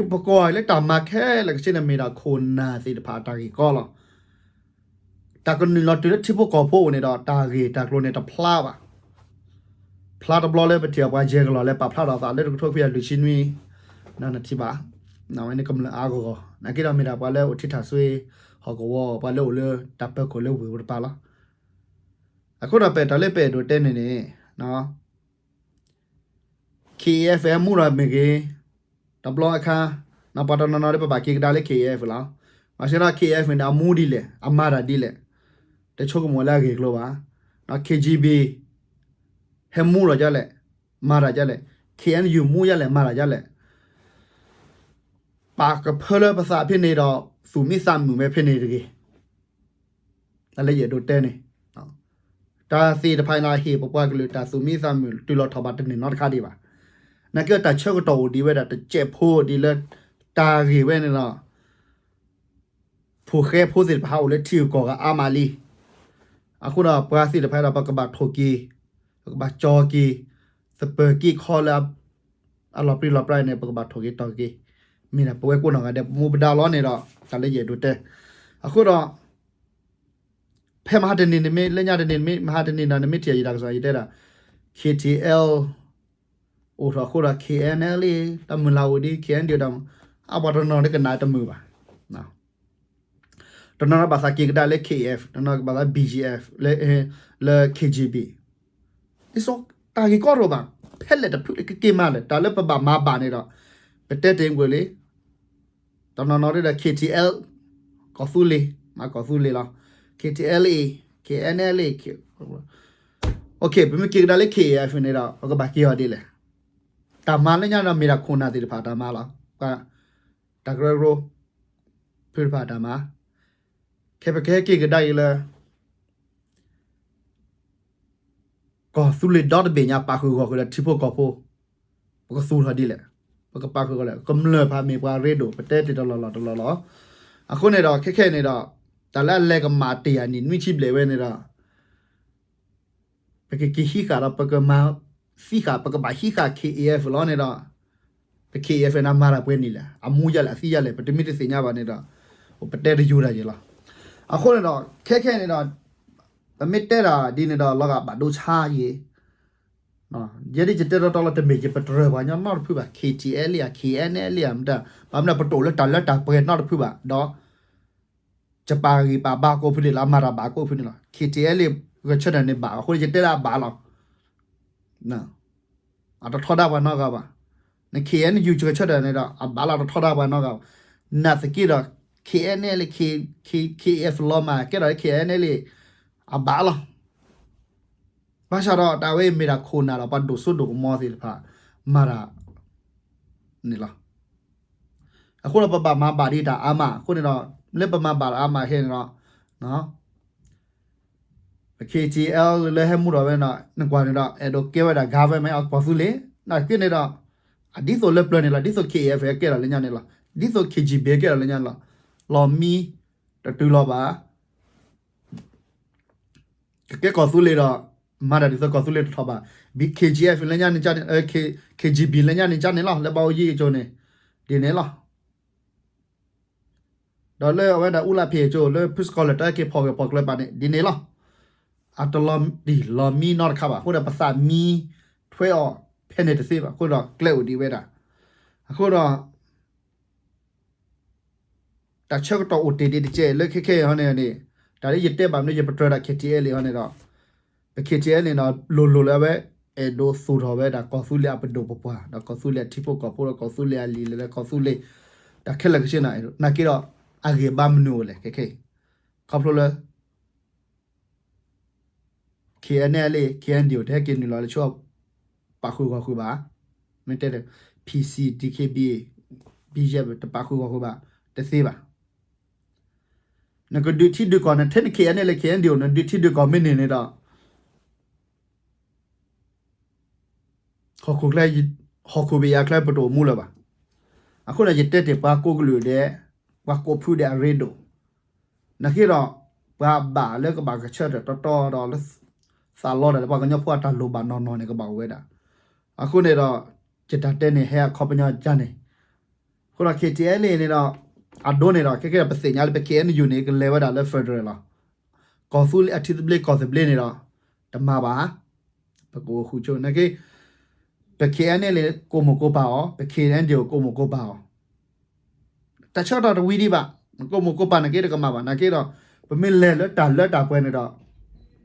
ၤ. ပကွၢ်လၢတၢ်မၤခဲလၢာ်ကဆ့န့ၣ် မ့ၢ်ဒၣ်ခိၣ်နၢ်သ့ၣ်တဖၣ်အတၢ်ဂ့ၢ်ကီလီၤ. တၢ်ကနုာ်လီၤတုၤလၢထံဖိကီၢ်ဖိအအိၣ်န့ၣ်ဒီး တၢ်ဂ့ၢ်တၢ်ကျိၤန့ၣ်တဖျါဘၣ်. ဖျါတဘျီလၢပထံၣ်အပှၤယဲၢ်ကလီၢ်လၢပာ်ဖျါထီၣ်အသးလၢ တကထိခွံကယၤလွံၢ်ဆံနွံ, နထံၣ်ဘၣ်, အဝဲန့ၣ်ကမျၢၢ်အါဂီၢ်ဂီၢ် နာ်က့ဒီးမ့ၢ်ဒၣ်ပှၤလၢအိၣ်ထံထၣ်စွ့ ဟီၣ်ကဝီၤ ပှၤလၢအိၣ်လၢတၢ်ပၢၤကီၢ်လၢဝ့ၢ်ပူၤတပၤလီၤ. အဃိဒီးပတၢ်လၢပအဲၣ်ဒိးတဲန့ၣ်န့ၣ် ခ့ၣ်အ့ၣ်အ့ၣ် မူထီၣ်မ့ၢ်ဂ့ၤ, တဘျီအခါ ပှၤတနီၤနီၤဒ်ပဘၣ်က့ၤကဒါလၢ ခ့ၣ်အ့ၣ်အ့ၣ် လီၤ. မၤစၢၤဒီး ခ့ၣ်အ့ၣ်အ့ၣ် န့ၣ် အမူဒ်လဲၣ် အမၤတၢ်ဒ်လဲၣ်, တဆိကမိၣ်လၢအဂ့ၢ်အကျိၤဘၣ်. ခ့ၣ်ကၠံဘံၣ် ဟဲမူထီၣ်ဒ်လဲၣ် မၤတၢ်ဒ်လဲၣ်, ခ့ၣ်အ့ၣ်ယူၣ် မူဒ်လဲၣ် မၤတၢ်ဒ်လဲၣ် ပာ်ကဖၢလၢပသးဖဲန့ၣ်ဒီး သူၣ်မံသးမုာ်ဝဲဖဲန့ၣ်တဂ့ၤ. တၢ်လၢယအဲၣ်ဒိးတဲန့ၣ်, တၢ်သ့ၣ်တဖၣ်န့ၣ်ဟ့ၣ်ပပှၤကလုာ်တၢ်သူၣ်မံသးမုာ်တုၤလီၤထီၣ်ဘးတန့ၢ်နီတခါဒံးဘၣ်. နာ်က့တၢ်ဆၢကတီၢ်အိၣ်ဒံးဝဲဒၣ်တစဲးဖိဒ်လၢ တၢ်ဂ့ၢ်ဝဲန့ၣ်ဒီး ဖိၣ်ဃဲဖိသ့ၣ်တဖၣ်ဟးအိၣ်လၢထံဂုၤကီၢ်ဂၤအါမးလံ. အဃိဒီးပှၤသ့ၣ်တဖၣ်ဒီး ပကဘၣ်ထိၣ်က့ၤ, ပကဘၣ်ကၠီက့ၤ, သပၢၤက့ၤခီလၢ အလီၤပြံလီၤပြါန့ၣ် ပကဘၣ်ထိၣ်က့ၤတီၢ်က့ၤ, မ့ၢ်ဒၣ်ပဝဲကိးနီၢ်ဂၤဒဲး ပမူပဒါလီၤန့ၣ်ဒီး တၢ်လၢယအဲၣ်ဒိးတဲ. အဃိဒီး ဖဲမဟါတနံၤန့ၣ်မ့ၢ် လၢညါတနံၤမ့ၢ် မဟါတနံၤဒီး နမ့ၢ်ထံၣ်ယတၢ်ကစီၣ်ယတဲဒၣ် ခ့ၣ်ထံၣ်အ့ၣ် အိၣ်ထီၣ်အဃိဒီး ခ့ၣ်အ့ၣ်အ့ၣ် တၢ်မုၢ်လၢ်အိၣ်ဒံး ခ့ၣ်အ့ၣ်အ့ၣ် တၢ်မုၢ်, အပှၤတနီၤနီၤကနၣ်တမုာ်ဘၣ်. တနီၤနီၤဘၣ်သးက့ၤကဒါလၢ ခ့ၣ်အ့ၣ်အ့ၣ်, တနီၤဘၣ်သး ဘံၣ်ကၠံၣ်အ့ၣ်အ့ၣ်, လၢ ခ့ၣ်ကၠံၣ်ဘံၣ်, ဒ်သိးတၢ်ဂ့ၢ်ကီတအိၣ်ဘၣ်, ဖဲလဲၣ်တဖုကက့ၤမၤလဲၣ်, တၢ်လၢပဘၣ်မၤဘၣ်န့ၣ်ဒီး ပတဲတ့ၢ်ကွံာ်လံ. တနီၤနီၤဒ်ဒီး ခ့ၣ်ထံၣ်အ့ၣ် ကီၢ်သူလ့ၤ, မ့ၢ်ကီၢ်သူလ့ၤလီၤ. ခ့ၣ်ထံၣ်အ့ၣ်လံ, ခ့ၣ်အ့ၣ်အ့ၣ်လံ, ပမ့ၢ်က့ၤကဒါလၢ ခ့ၣ်အ့ၣ်အ့ၣ် န့ၣ်ဒီး ပကဘၣ်က့ၤအီၤဒ်လဲၣ်. တၢ်မၤလၢညါဒီးမ့ၢ်ဒၣ်ခိၣ်နၢ်သ့ၣ်တဖၣ်တၢ်မၤလီၤ. ပှၤ တၢ်ကရၢကရိ ဖုတဖၣ်တၢ်မၤ, ခဲပကဟဲက့ၤကဒါအံၤလၢ ကီၢ်သူလ့ၤဒီတဘ့ၣ်ညါ ပာ်ဃုာ်ဂီၢ်ဃုာ်ဒီးထံဖိကီၢ်ဖိ, ပကသူၣ်ထီၣ်ဒ်လဲၣ်, ပကပာ်ဃုာ်ဂီၢ်လဲၣ်, ကမျၢၢ်ဖးမ့ၢ်ပှၤရ့ဒိၣ် ပတဲတ့ၢ်တလီၢ်လီၢ်တလီၢ်လီၢ်. အဃိန့ၣ်ဒီး ခဲခဲအံၤန့ၣ်ဒီး တၢ်လၢအလဲၤကမၣ်တ့ၢ်ယၤနံၣ်နွံဆံဘျဲၣ်ဝဲန့ၣ်ဒီး ပကက့ၤဟံးဃာ်ဒီး ပကမၤသံဃာ် ပကဘၣ်ဟံးဃာ် ခ့ၣ်အ့ၣ်အ့ၣ် လီၤန့ၣ်ဒီး ပ ခ့ၣ်အ့ၣ်အ့ၣ် န့ၣ် မၤတၢ်ပှဲၤနံၣ်လဲၣ်, အမူဒ်လဲၣ် အသံဒ်လဲၣ် ပတမ့ၢ်တသ့ၣ်ညါဘၣ်န့ၣ်ဒီး ပတဲတယူၤတၢ်ယံၤလီၤ. အဃိန့ၣ်ဒီး ခဲခဲအံၤန့ၣ်ဒီး ပမ့ၢ်တဲတၢ်ဒ်န့ၣ်ဒီး လီၤဂာ်ဘၣ်ဒိဆါယံၤ ယဲဒ်ယတဲတီတီလီၤ တမ့ၢ်ယပတြၢၤပှၤကညီနီတဖုဘၣ်, ခ့ၣ်ထံၣ်အ့ၣ်လံဧါ ခ့ၣ်အ့ၣ်အ့ၣ်လံဧါ မတၤ, ဘၣ်မနုၤပတအိၣ်လၢတၢ်လၢတၢ်ပှဲၤနီတဖုဘၣ်, ဒီး ယပာ်ဂံၢ်ပာ်ဘါကိးဖုန့ၣ်လီၤ, မၤတၢ်ဘၣ်ကိးဖုန့ၣ်လီၤ. ခ့ၣ်ထံၣ်အ့ၣ်လံ ဂဲၤဆၢထၢၣ်န့ၣ်ဘၣ်, အဃိန့ၣ် ယတဲလၢအဘၣ်လီၤ. အတထီဒါပှၤနီတဂၤဘၣ်. န ခ့ၣ်အ့ၣ်ယူၣ် ဂဲၤဆၢထၢၣ်န့ၣ်ဒီး အဘၣ်လီၤ တထီဒါပှၤနီတဂၤဘၣ်. နာ်သက့ဒီး ခ့ၣ်အ့ၣ်အ့ၣ် လၢ ခ့ၣ်အ့ၣ်အ့ၣ် လီၤမး ကဲထီၣ်လၢ ခ့ၣ်အ့ၣ်အ့ၣ်လံ အဘၣ်လီၤ. ဘၣ်ဆၣ်ဒီးတၢ်ဝဲအံၤမ့ၢ်ဒၣ်ခိၣ်နၢ်ဒီး ပှၤဒိၣ်စိဒိၣ်ကမီၤသ့ၣ်တဖၣ် မၤတၢ်န့ၣ်လီၤ. အဃိဒီးပဘၣ်မၤဘၣ်ဒံးတၢ်အါမး, အဃိန့ၣ်ဒီး လၢပမၤဘၣ်တၢ်အါမးခဲန့ၣ်ဒီး ပ ခ့ၣ်ထံၣ်အ့ၣ် လၢဟဲမူထီၣ်ဝဲန့ၣ်ဒီး နကွၢ်န့ၣ်ဒီး အဲၣ်ဒိးကဲဝဲဒၣ် government of ကီၢ်သူလ့ၤ, နာ်သက့န့ၣ်ဒီး အဒ်သိးလၢပျၢၤန့ၣ်လီၤ, ဒ်သိး ခ့ၣ်အ့ၣ်အ့ၣ် ကဲထီၣ်လၢညါန့ၣ်လီၤ, ဒ်သိး ခ့ၣ်ကၠံၣ်ဘံၣ် ကဲထီၣ်လၢညါန့ၣ်လီၤ, လီၤမံ တတုၤလီၤဘၣ် ကကဲကီၢ်သူလ့ၤဒီး မၤတၢ်ဒ်သိးကီၢ်သူလ့ၤတထီၣ်ဘၣ်. ဘံၣ် ခ့ၣ်ကၠံၣ်အ့ၣ် လၢညါန့ၣ် ခ့ၣ်ကၠံၣ်ဘံၣ် လၢညါန့ၣ်ကန့ၣ်လီၤ, လၢဘၣ်အိၣ်ယံၤအကၠိန့ၣ် ဒ်န့ၣ်လီၤ. ဒီးလၢအဝဲဒၣ်အူလၢဖံးအကၠိ လၢဖုစကီၤလၢၢ်တၢ်က့ၤဖီၣ်ဂၢၢ်ဖီၣ်ကျၢၤပာ်န့ၣ် ဒ်န့ၣ်လီၤ. အတလီၤတံၢ်လီၤမံနီတခါဘၣ်. အဃိဒီးပသးမံထွဲအီၤဖဲန့ၣ်တသ့ဘၣ်. အဃိဒီးကျဲအိၣ်ဒံးဝဲဒၣ်. အဃိဒီး တၢ်ဆၢကတီၢ်အိၣ်တ့ၢ်ဒံးတကဲးလၢခဲခဲအံၤဟီန့ၣ်န့ၣ်, တၢ်လၢယတဲဘၣ်မနုၤ ယပတြၢၤဒၣ် KTLA ဟီန့ၣ်ဒီး, ပ KTLA န့ၣ်ဒီး လိၤလိၤလၢအဝဲ အဲၣ်ဒိးသူၣ်ထီၣ်ဝဲဒၣ်ကီၢ်သူလ့ၤအပဒိၣ်ပပှၢ်, ဒီးကီၢ်သူလ့ၤအထံဖိကီၢ်ဖိ, ဒီးကီၢ်သူလ့ၤအလံာ်လဲၢ်လၢကီၢ်သူလ့ၤ, တၢ်ခဲလၢာ်ခဲဆ့န့ၣ်, နာ်က့ဒီး အဂ့ၢ်ဘါမနုၤအိၣ်လဲၣ်ခဲခဲအံၤ, ခီဖျိလၢ KNLA KNDO တဟဲက့ၤနုာ်လီၤလၢဆူ ပာ်ဃုာ်ဂီၢ်ဃုာ်ဘၣ်, မ့ၢ်တဲ PC DKBA BGF တပာ်ဃုာ်ဂီၢ်ဃုာ်ဘၣ်, တသ့ဘၣ်. နကဒုးထံဒုးကီၢ်န့ၣ် ထဲန KNLA KNDO နဒုးထံဒုးကီၢ်မ့ၢ်န့ၢ်န့ၣ်ဒီး ဟီၣ်ခိၣ်ချၢ, ဟီၣ်ခိၣ်ဘ့ၣ်ယၤချၢပတအိၣ်မူလၢၤဘၣ်. အဃိန့ၣ် ယတဲတ့ၢ်ပှၤကိးကလုာ်ဒဲး, ပှၤကိးဖုဒဲးအရ့ဒိၣ်, နာ်က့ဒီး ပှၤဘၣ်လၢကဘၣ်ကဆၢထၢၣ်တီတီဒီးလၢ သးလီဒၣ်လၢပှၤကညီဖိအတၢ်လိၣ်ဘၣ်နီၢ်နီၢ်န့ၣ် ကဘၣ်အိၣ်ဝဲဒၣ်. အဃိန့ၣ်ဒီး ယတၢ်တဲန့ၣ်ဟဲအခီပညီဒ်န့ၣ်. အဃိဒီး KTLA န့ၣ်ဒီး အဒိန့ၣ်ဒီး ခဲကဲဒီး ပသ့ၣ်ညါလၢပ KNU န့ၣ် ကလဲၤဝဲဒၣ်လၢ federal လီၤ. ကီၢ်သူလ့ၤအထံသဘျ့ကီၢ်သဘျ့န့ၣ်ဒီး တမၤဘၣ်. ပကအိၣ်ဃုာ်ဆိနာ်က့ ပ KNLA ကိးမိၢ်ကိးပၢ်အီၤ, ပ KNDO ကိးမိၢ်ကိးပၢ်အီၤ, တၢ်ဆၢကတီၢ်တဝံၤဒံးဘၣ်. ကိးမိၢ်ကိးပၢ်နာ်က့တကမၣ်ဘၣ်. နာ်က့ဒီး ပမ့ၢ်လဲၤလၢတၢ်လၢတၢ်ပှဲၤန့ၣ်ဒီး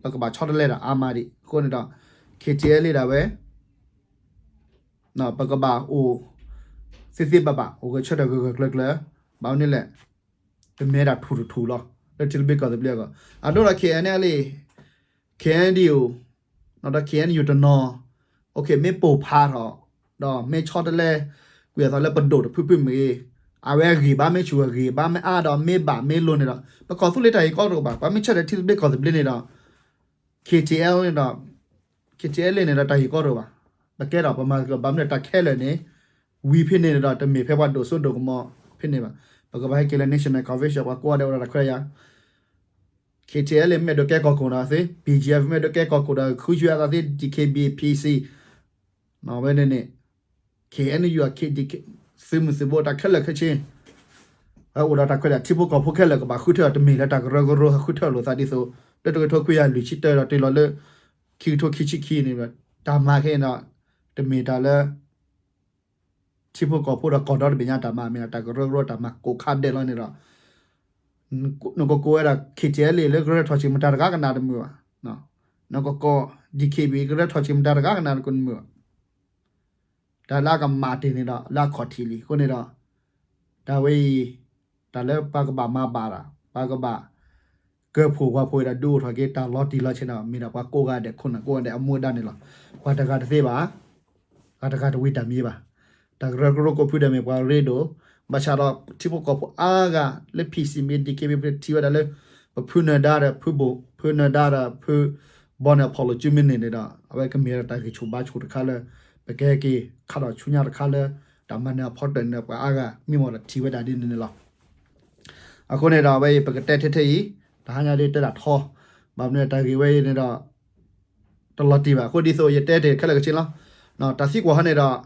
ပကဘၣ်ဆီတလဲတၢ်အါမးဒံး. အဃိန့ၣ်ဒီး KTLA ဒၣ်ဝဲ ပကဘၣ်အိၣ်သ့သ့ဘၣ်ဘၣ်, အိၣ်ဂဲၤဆၢထၢၣ်ဂၢၢ်ဂၢၢ်ကျၢၤကျၢၤ, ဘၣ်မနုၤလဲၣ်, ပမ့ၢ်ဒၣ်ထူၣ်တထူၣ်လီၤ လၢထံသဘျ့ကီၢ်သဘျ့အဂီၢ်. အဒိဒီး KNLA, KNDO, ဒီး KNU တနီၤ, မ့ၢ်ပိၢ်ဖးထီၣ်, ဒီးမ့ၢ်ဆီတလဲ ကွံာ်အသးလၢပဒိၣ်တဖုဖုမ့ၢ်ဂ့ၤ, အဝဲအဂံၢ်ဘါမ့ၢ်ဆူၣ်အဂံၢ်ဘါမ့ၢ်အါဒီးမ့ၢ်ဘၣ်မ့ၢ်လိၤန့ၣ်ဒီး ပကီၢ်သူလ့ၤတၢ်ဂ့ၢ်ကီတအိၣ်ဘၣ်. ပှၤမ့ၢ်ဆၢထၢၣ်ထံသဘျ့ကီၢ်သဘျ့န့ၣ်ဒီး KTLA န့ၣ်ဒီး KTLA န့ၣ်ဒီးတၢ်ဂ့ၢ်ကီတအိၣ်ဘၣ်. ပကဲထီၣ်ပမၤသကိးဘၣ်မနုၤတၢ်ခဲလၢာ်န့ၣ်, ဝံၤဖဲန့ၣ်န့ၣ်ဒီး တမ့ၢ်ဖဲပှၤဒိၣ်စိဒိၣ်ကမီၤဖဲန့ၣ်ဘၣ်. ပကဘၣ်ဟဲက့ၤလၢ National Convention ပှၤကိးဂၤဒဲးအိၣ်ဒီးတၢ်ခွဲးယာ်, KTLA မ့ၢ်အဲၣ်ဒိးကဲကီၢ်ခိၣ်ဒီးသ့, BGF မ့ၢ်အဲၣ်ဒိးကဲကီၢ်ခိၣ်ဒီး ဃုဆူအသးသ့, DKBA PC အဝဲန့ၣ်န့ၣ် KNU သုးမုၢ်သုးဘိတၢ်ခဲလၢာ်ခဲဆ့, အဝဲအိၣ်ဒီးတၢ်ခွဲးယာ် ထံဖိကီၢ်ဖိခဲလၢာ်ကဘၣ်ဃုထၢ တမ့ၢ်လၢတၢ်ကရၢကရိဟဲဃုထၢလိာ်သးဒ်သိး လၢတကထိခွံကယၤလွံၢ်ဆံတၢဒီးတုၤလီၤလၢ ခံကထိခံဆံခံန့ၣ်, တၢ်မၤခဲအံၤဒီး တမ့ၢ်တၢ်လၢ ထံဖိကီၢ်ဖိဒီးကီၢ်ဒီတဘ့ၣ်ညါတၢ်မၤ, မ့ၢ်ဒၣ်တၢ်ကရၢကရိတၢ်မၤကိးခါဒဲးလီၤန့ၣ်ဒီး နကကိးဝဲဒၣ် KTLA လၢကရၢထီၣ်ဆံးမတၤတဂၤကနၣ်တမုာ်ဘၣ်, နကကိး DKBA ကရၢထီၣ်ဆံးမတၤတဂၤကနၣ်တမုာ်ဘၣ်. တၢ်လၢအကမၣ်တ့ၢ်န့ၣ်ဒီး လၢအခီၣ်ထံးလံအဃိန့ၣ်ဒီး တၢ်ဝဲအံၤ တၢ်လၢပှၤကဘၣ်မၤဘၣ်တၢ်, ပှၤကဘၣ် ကၢဖှိၣ်ဝၤဖှိၣ်ဒီး ဒုးအိၣ်ထီၣ်က့ၤတၢ်လီၤတံၢ်လီၤဆဲးန့ၣ် မ့ၢ်ဒၣ်ပှၤကိးဂၤဒဲး ခိၣ်နၢ်ကိးဂၤဒဲးအမူအဒါန့ၣ်လီၤ. ပှၤတဂၤတသ့ဘၣ်, ပှၤတဂၤတဝံၤတၢ်မံၤဘၣ်. တၢ်ကရၢကရိကိးဖုဒဲးမ့ၢ်ပှၤရ့ဒိၣ်, ဘၣ်ဆၣ်ဒီးထံဖိကီၢ်ဖိအါဂၤလၢ PC မ့ၢ် DKBA ထံၣ်ဝဲဒၣ်လၢ ပဖုနၢၤဒါဒီးဖုဘိၣ်, ဖုနၢၤဒါဒီးဖုဘီန့ၣ် အဖီၣ်လိာ်စုမ့ၢ်န့ၢ်န့ၣ်ဒီး အဝဲကမ့ၢ်ဝဲဒၣ်တၢ်ဂံၢ်ဆူၣ်ဘါဆူၣ်တခါလၢ ပကဟဲက့ၤခးထီၣ်ဆူညါတခါလၢ တၢ်မၤနၢၤအဖီတၢၢ်န့ၣ် ပှၤအါဂၤမံမီၢ်ဒီးထံၣ်ဝဲဒၣ်ဒ်န့ၣ်န့ၣ်လီၤ. အဃိန့ၣ်ဒီး အဝဲအံၤပကတဲထဲထဲအံၤ တဟါညါဒ်တဲဒၣ်ထီ, ဘၣ်မနုၤတၢ်ဂ့ၢ်ဝဲအံၤန့ၣ်ဒီး တလီၤတံၢ်ဘၣ်. အဃိဒ်သိးယတဲတ့ၢ်ခဲလၢာ်ခဲဆ့လီၤ. တၢ်သံကွၢ်ဟီန့ၣ်ဒီး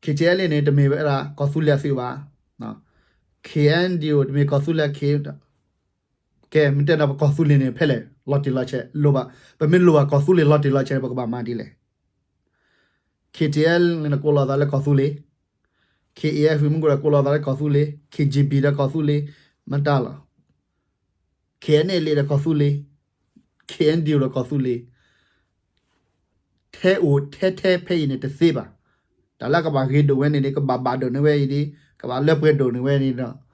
KTLA န့ၣ် တမ့ၢ်ဝဲဒၣ်ကီၢ်သူလ့ၤအသုးဘၣ်. KNDO တမ့ၢ်ကီၢ်သူလ့ၤ, ကဲ မ့ၢ်တဲဒီးပကီၢ်သူလ့ၤန့ၣ် ဖဲလဲၣ် လီၤတံၢ်လီၤဆဲးလိၣ်ဘၣ်. ပမ့ၢ်လိၣ်ဘၣ်ကီၢ်သူလ့ၤလီၤတံၢ်လီၤဆဲးန့ၣ် ပကဘၣ်မၤဒ်လဲၣ်. KTLA န့ၣ် ကိးလီၤသးလၢကီၢ်သူလ့ၤ, KAF မ့ၢ်ကိးဒီးကိးလီၤသးလၢကီၢ်သူလ့ၤ, KGB ဒီးကီၢ်သူလ့ၤ, မတၤလီၤ. KNLA ဒီးကီၢ်သူလ့ၤ, KNDO ဒီးကီၢ်သူလ့ၤ, ထဲအိၣ်ထဲထဲဖဲအံၤန့ၣ်တသ့ဘၣ်. တၢ်လၢကဘၣ်ဂ့ၤဒိၣ်ဝဲန့ၣ်ဒ် ကဘၣ်ဘၣ်ဒိၣ်န့ၢ်ဝဲအံၤဒ် ကဘၣ်လၢပှဲၤဒိၣ်န့ၢ်ဝဲန့ၣ်ဒီး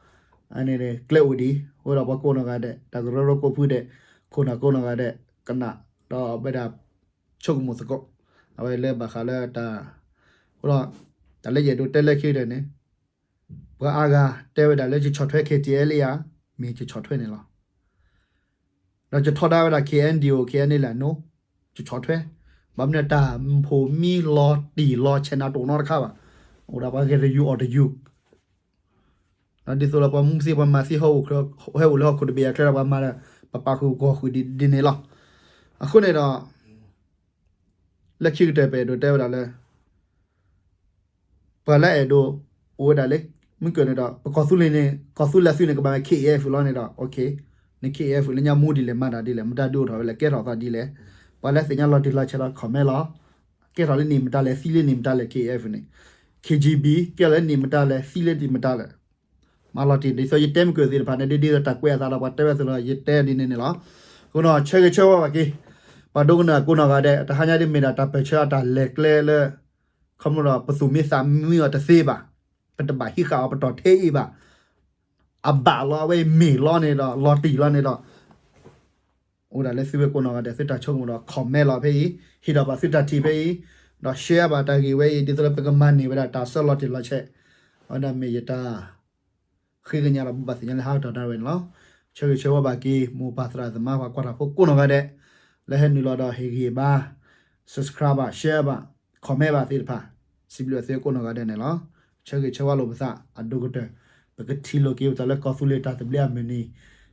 အန့ၣ်ကျဲအိၣ်ဒံး အဃိဒီးပှၤကိးနီၢ်ဂၤဒဲး တၢ်ကရၢကရိကိးဖုဒဲး ခိၣ်နၢ်ကိးနီၢ်ဂၤဒဲး ကနၣ်ဒီးဝဲဒၣ် ဆိကမိၣ်သကိး အဝဲလၢဘၣ်ဃးလၢတၢ် အဃိဒီး တၢ်လၢယအဲၣ်ဒိးတဲလၢခံကတၢၢ်န့ၣ် ပှၤအါဂၤတဲဝဲဒၣ်လၢယဆီၣ်ထွဲ KTLA ဧါ, မ့ၢ်ယဆီၣ်ထွဲန့ၣ်လီၤ. ဒီးယထီဒါဝဲဒၣ် KNDO KNLA နီၤ, ယဆီၣ်ထွဲ, ဘၣ်မနုၤတၢ်ဖိးမံလီၤတံၢ်လီၤဆဲးနၤတအိၣ်နီတခါဘၣ်. အိၣ်ဒၣ်ပှၤဂဲၤတယူၤအီၣ်တယူၤ ဒ်သိးလၢပှၤမူသ့ပှၤမၤသ့ ဟဲအိၣ်လၢဟီၣ်ခိၣ်တဘ့ၣ်အကျဲဒီးပှၤမၤဒီး ပပာ်ဃုာ်ဂီၢ်ဃုာ်ဒ်န့ၣ်လီၤ. အဃိန့ၣ်ဒီး လၢခံကတၢၢ်ပအဲၣ်ဒိးတဲဝဲဒၣ်လၢ ပှၤလၢအဲၣ်ဒိးအိၣ်ဝဲဒၣ်လၢ မုၢ်ကၢၢ်န့ၣ်ဒီး ပကီၢ်သူလ့ၤန့ၣ် ကီၢ်သူလ့ၤသုးန့ၣ် ကဘၣ်မ့ၢ် KAF လီၤန့ၣ်ဒီး OK, န K F လၢညါမူဒ်လဲၣ် မၤတၢ်ဒ်လဲၣ် မတၤဒုးအိၣ်ထီၣ်ဝဲလဲၣ် ကဲထီၣ်သးဒ်လဲၣ်, ပှၤလၢသ့ၣ်ညါလီၤတံၢ်လီၤဆဲးဒီး comment လီၤ. ကဲထီၣ်လၢန့ၣ်မတၤလဲၣ် သံလၢန့ၣ်မတၤလဲၣ် K F န့ၣ်, K G B ကဲလၢန့ၣ်မတၤလဲၣ် သံလၢန့ၣ်မတၤလဲၣ်, မၤလီၤတံၢ် ဒ်သိးယတဲမ့ၢ်ကၢၢ်သ့ၣ်တဖၣ်န့ၣ် ဒ်သိးတၢ်ကွဲးအသးဒီးပှၤတဲဝဲအသိးလီၤ ယတဲဒ်န့ၣ်န့ၣ်လီၤ. အဃိဒီး ဆၢဂ့ၤဆၢဝါဘၣ်က့ၤ ပှၤဒိကနၣ်ကိးနီၢ်ဂၤဒဲး တဟါညါဒ်မ့ၢ်ဒၣ်တၢ်ပၢၢ်ဆၢအတၢ်လဲၤကျဲလၢ ခီဖျိဒီးပသူၣ်မံသးမံအီၤတသ့ဘၣ်, ပတဘၣ်ဟံးဃာ်အီၤပတီၢ်ထဲအံၤဘၣ် အဘၣ်လီၤ အဝဲအံၤမ့ၢ်လီၤန့ၣ်ဒီး လီၤတံၢ်လီၤန့ၣ်ဒီး အိၣ်ဒၣ်လၢသုဝဲကိးနီၢ်ဂၤဒဲး သုတၢ်ဆိကမိၣ်ဒီး comment လီၤဖဲအံၤ, ဟ့ၣ်ဒီးပှၤသုတၢ်ထံၣ်ဖဲအံၤ, ဒီး share ဘၣ်တၢ်ဂ့ၢ်ဝဲအံၤ ဒ်သိးလၢပကမၤန့ၢ်ဝဲဒၣ်တၢ်ဆၢလီၤတံၢ်လီၤဆဲး, အဝဲဒၣ်မ့ၢ်ယတၢ် ဃ့ကညးဒီးဘၣ်သ့ၣ်ညါလၢဟးကတီၢ်ဒၣ်ဝဲန့ၣ်လီၤ. ဆၢဂ့ၤဆၢဝါဘၣ်က့ၤ မိၢ်ပၢ်သရၣ်သမါပှၤကွၢ်တၢ်ဖိကိးနီၢ်ဂၤဒဲး လၢဟဲနုာ်လီၤဒီးဟ့ၣ်ဂံၢ်ဘါ subscribe ဘၣ် share ဘၣ် comment ဘၣ်သ့ၣ်တဖၣ်, စံးဘျုးအသုကိးနီၢ်ဂၤဒဲးန့ၣ်လီၤ. ဆၢဂ့ၤဆၢဝါလိာ်ပသးအဒိၣ်ကတၢၢ်, ပကထံၣ်လိာ်က့ၤပသးလၢကီၢ်သူလ့ၤတၢ်သဘျ့အမုၢ်နံၤ,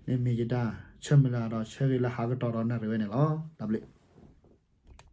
န့ၣ်မ့ၢ်ယတၢ်ဆၢမုၢ်လၢ်ဒီးဆၢဂ့ၤလၢဟးကတီၢ်ဒီးနၣ်ရံၣ်ဝဲန့ၣ်လီၤ. တၢ်ဘျုး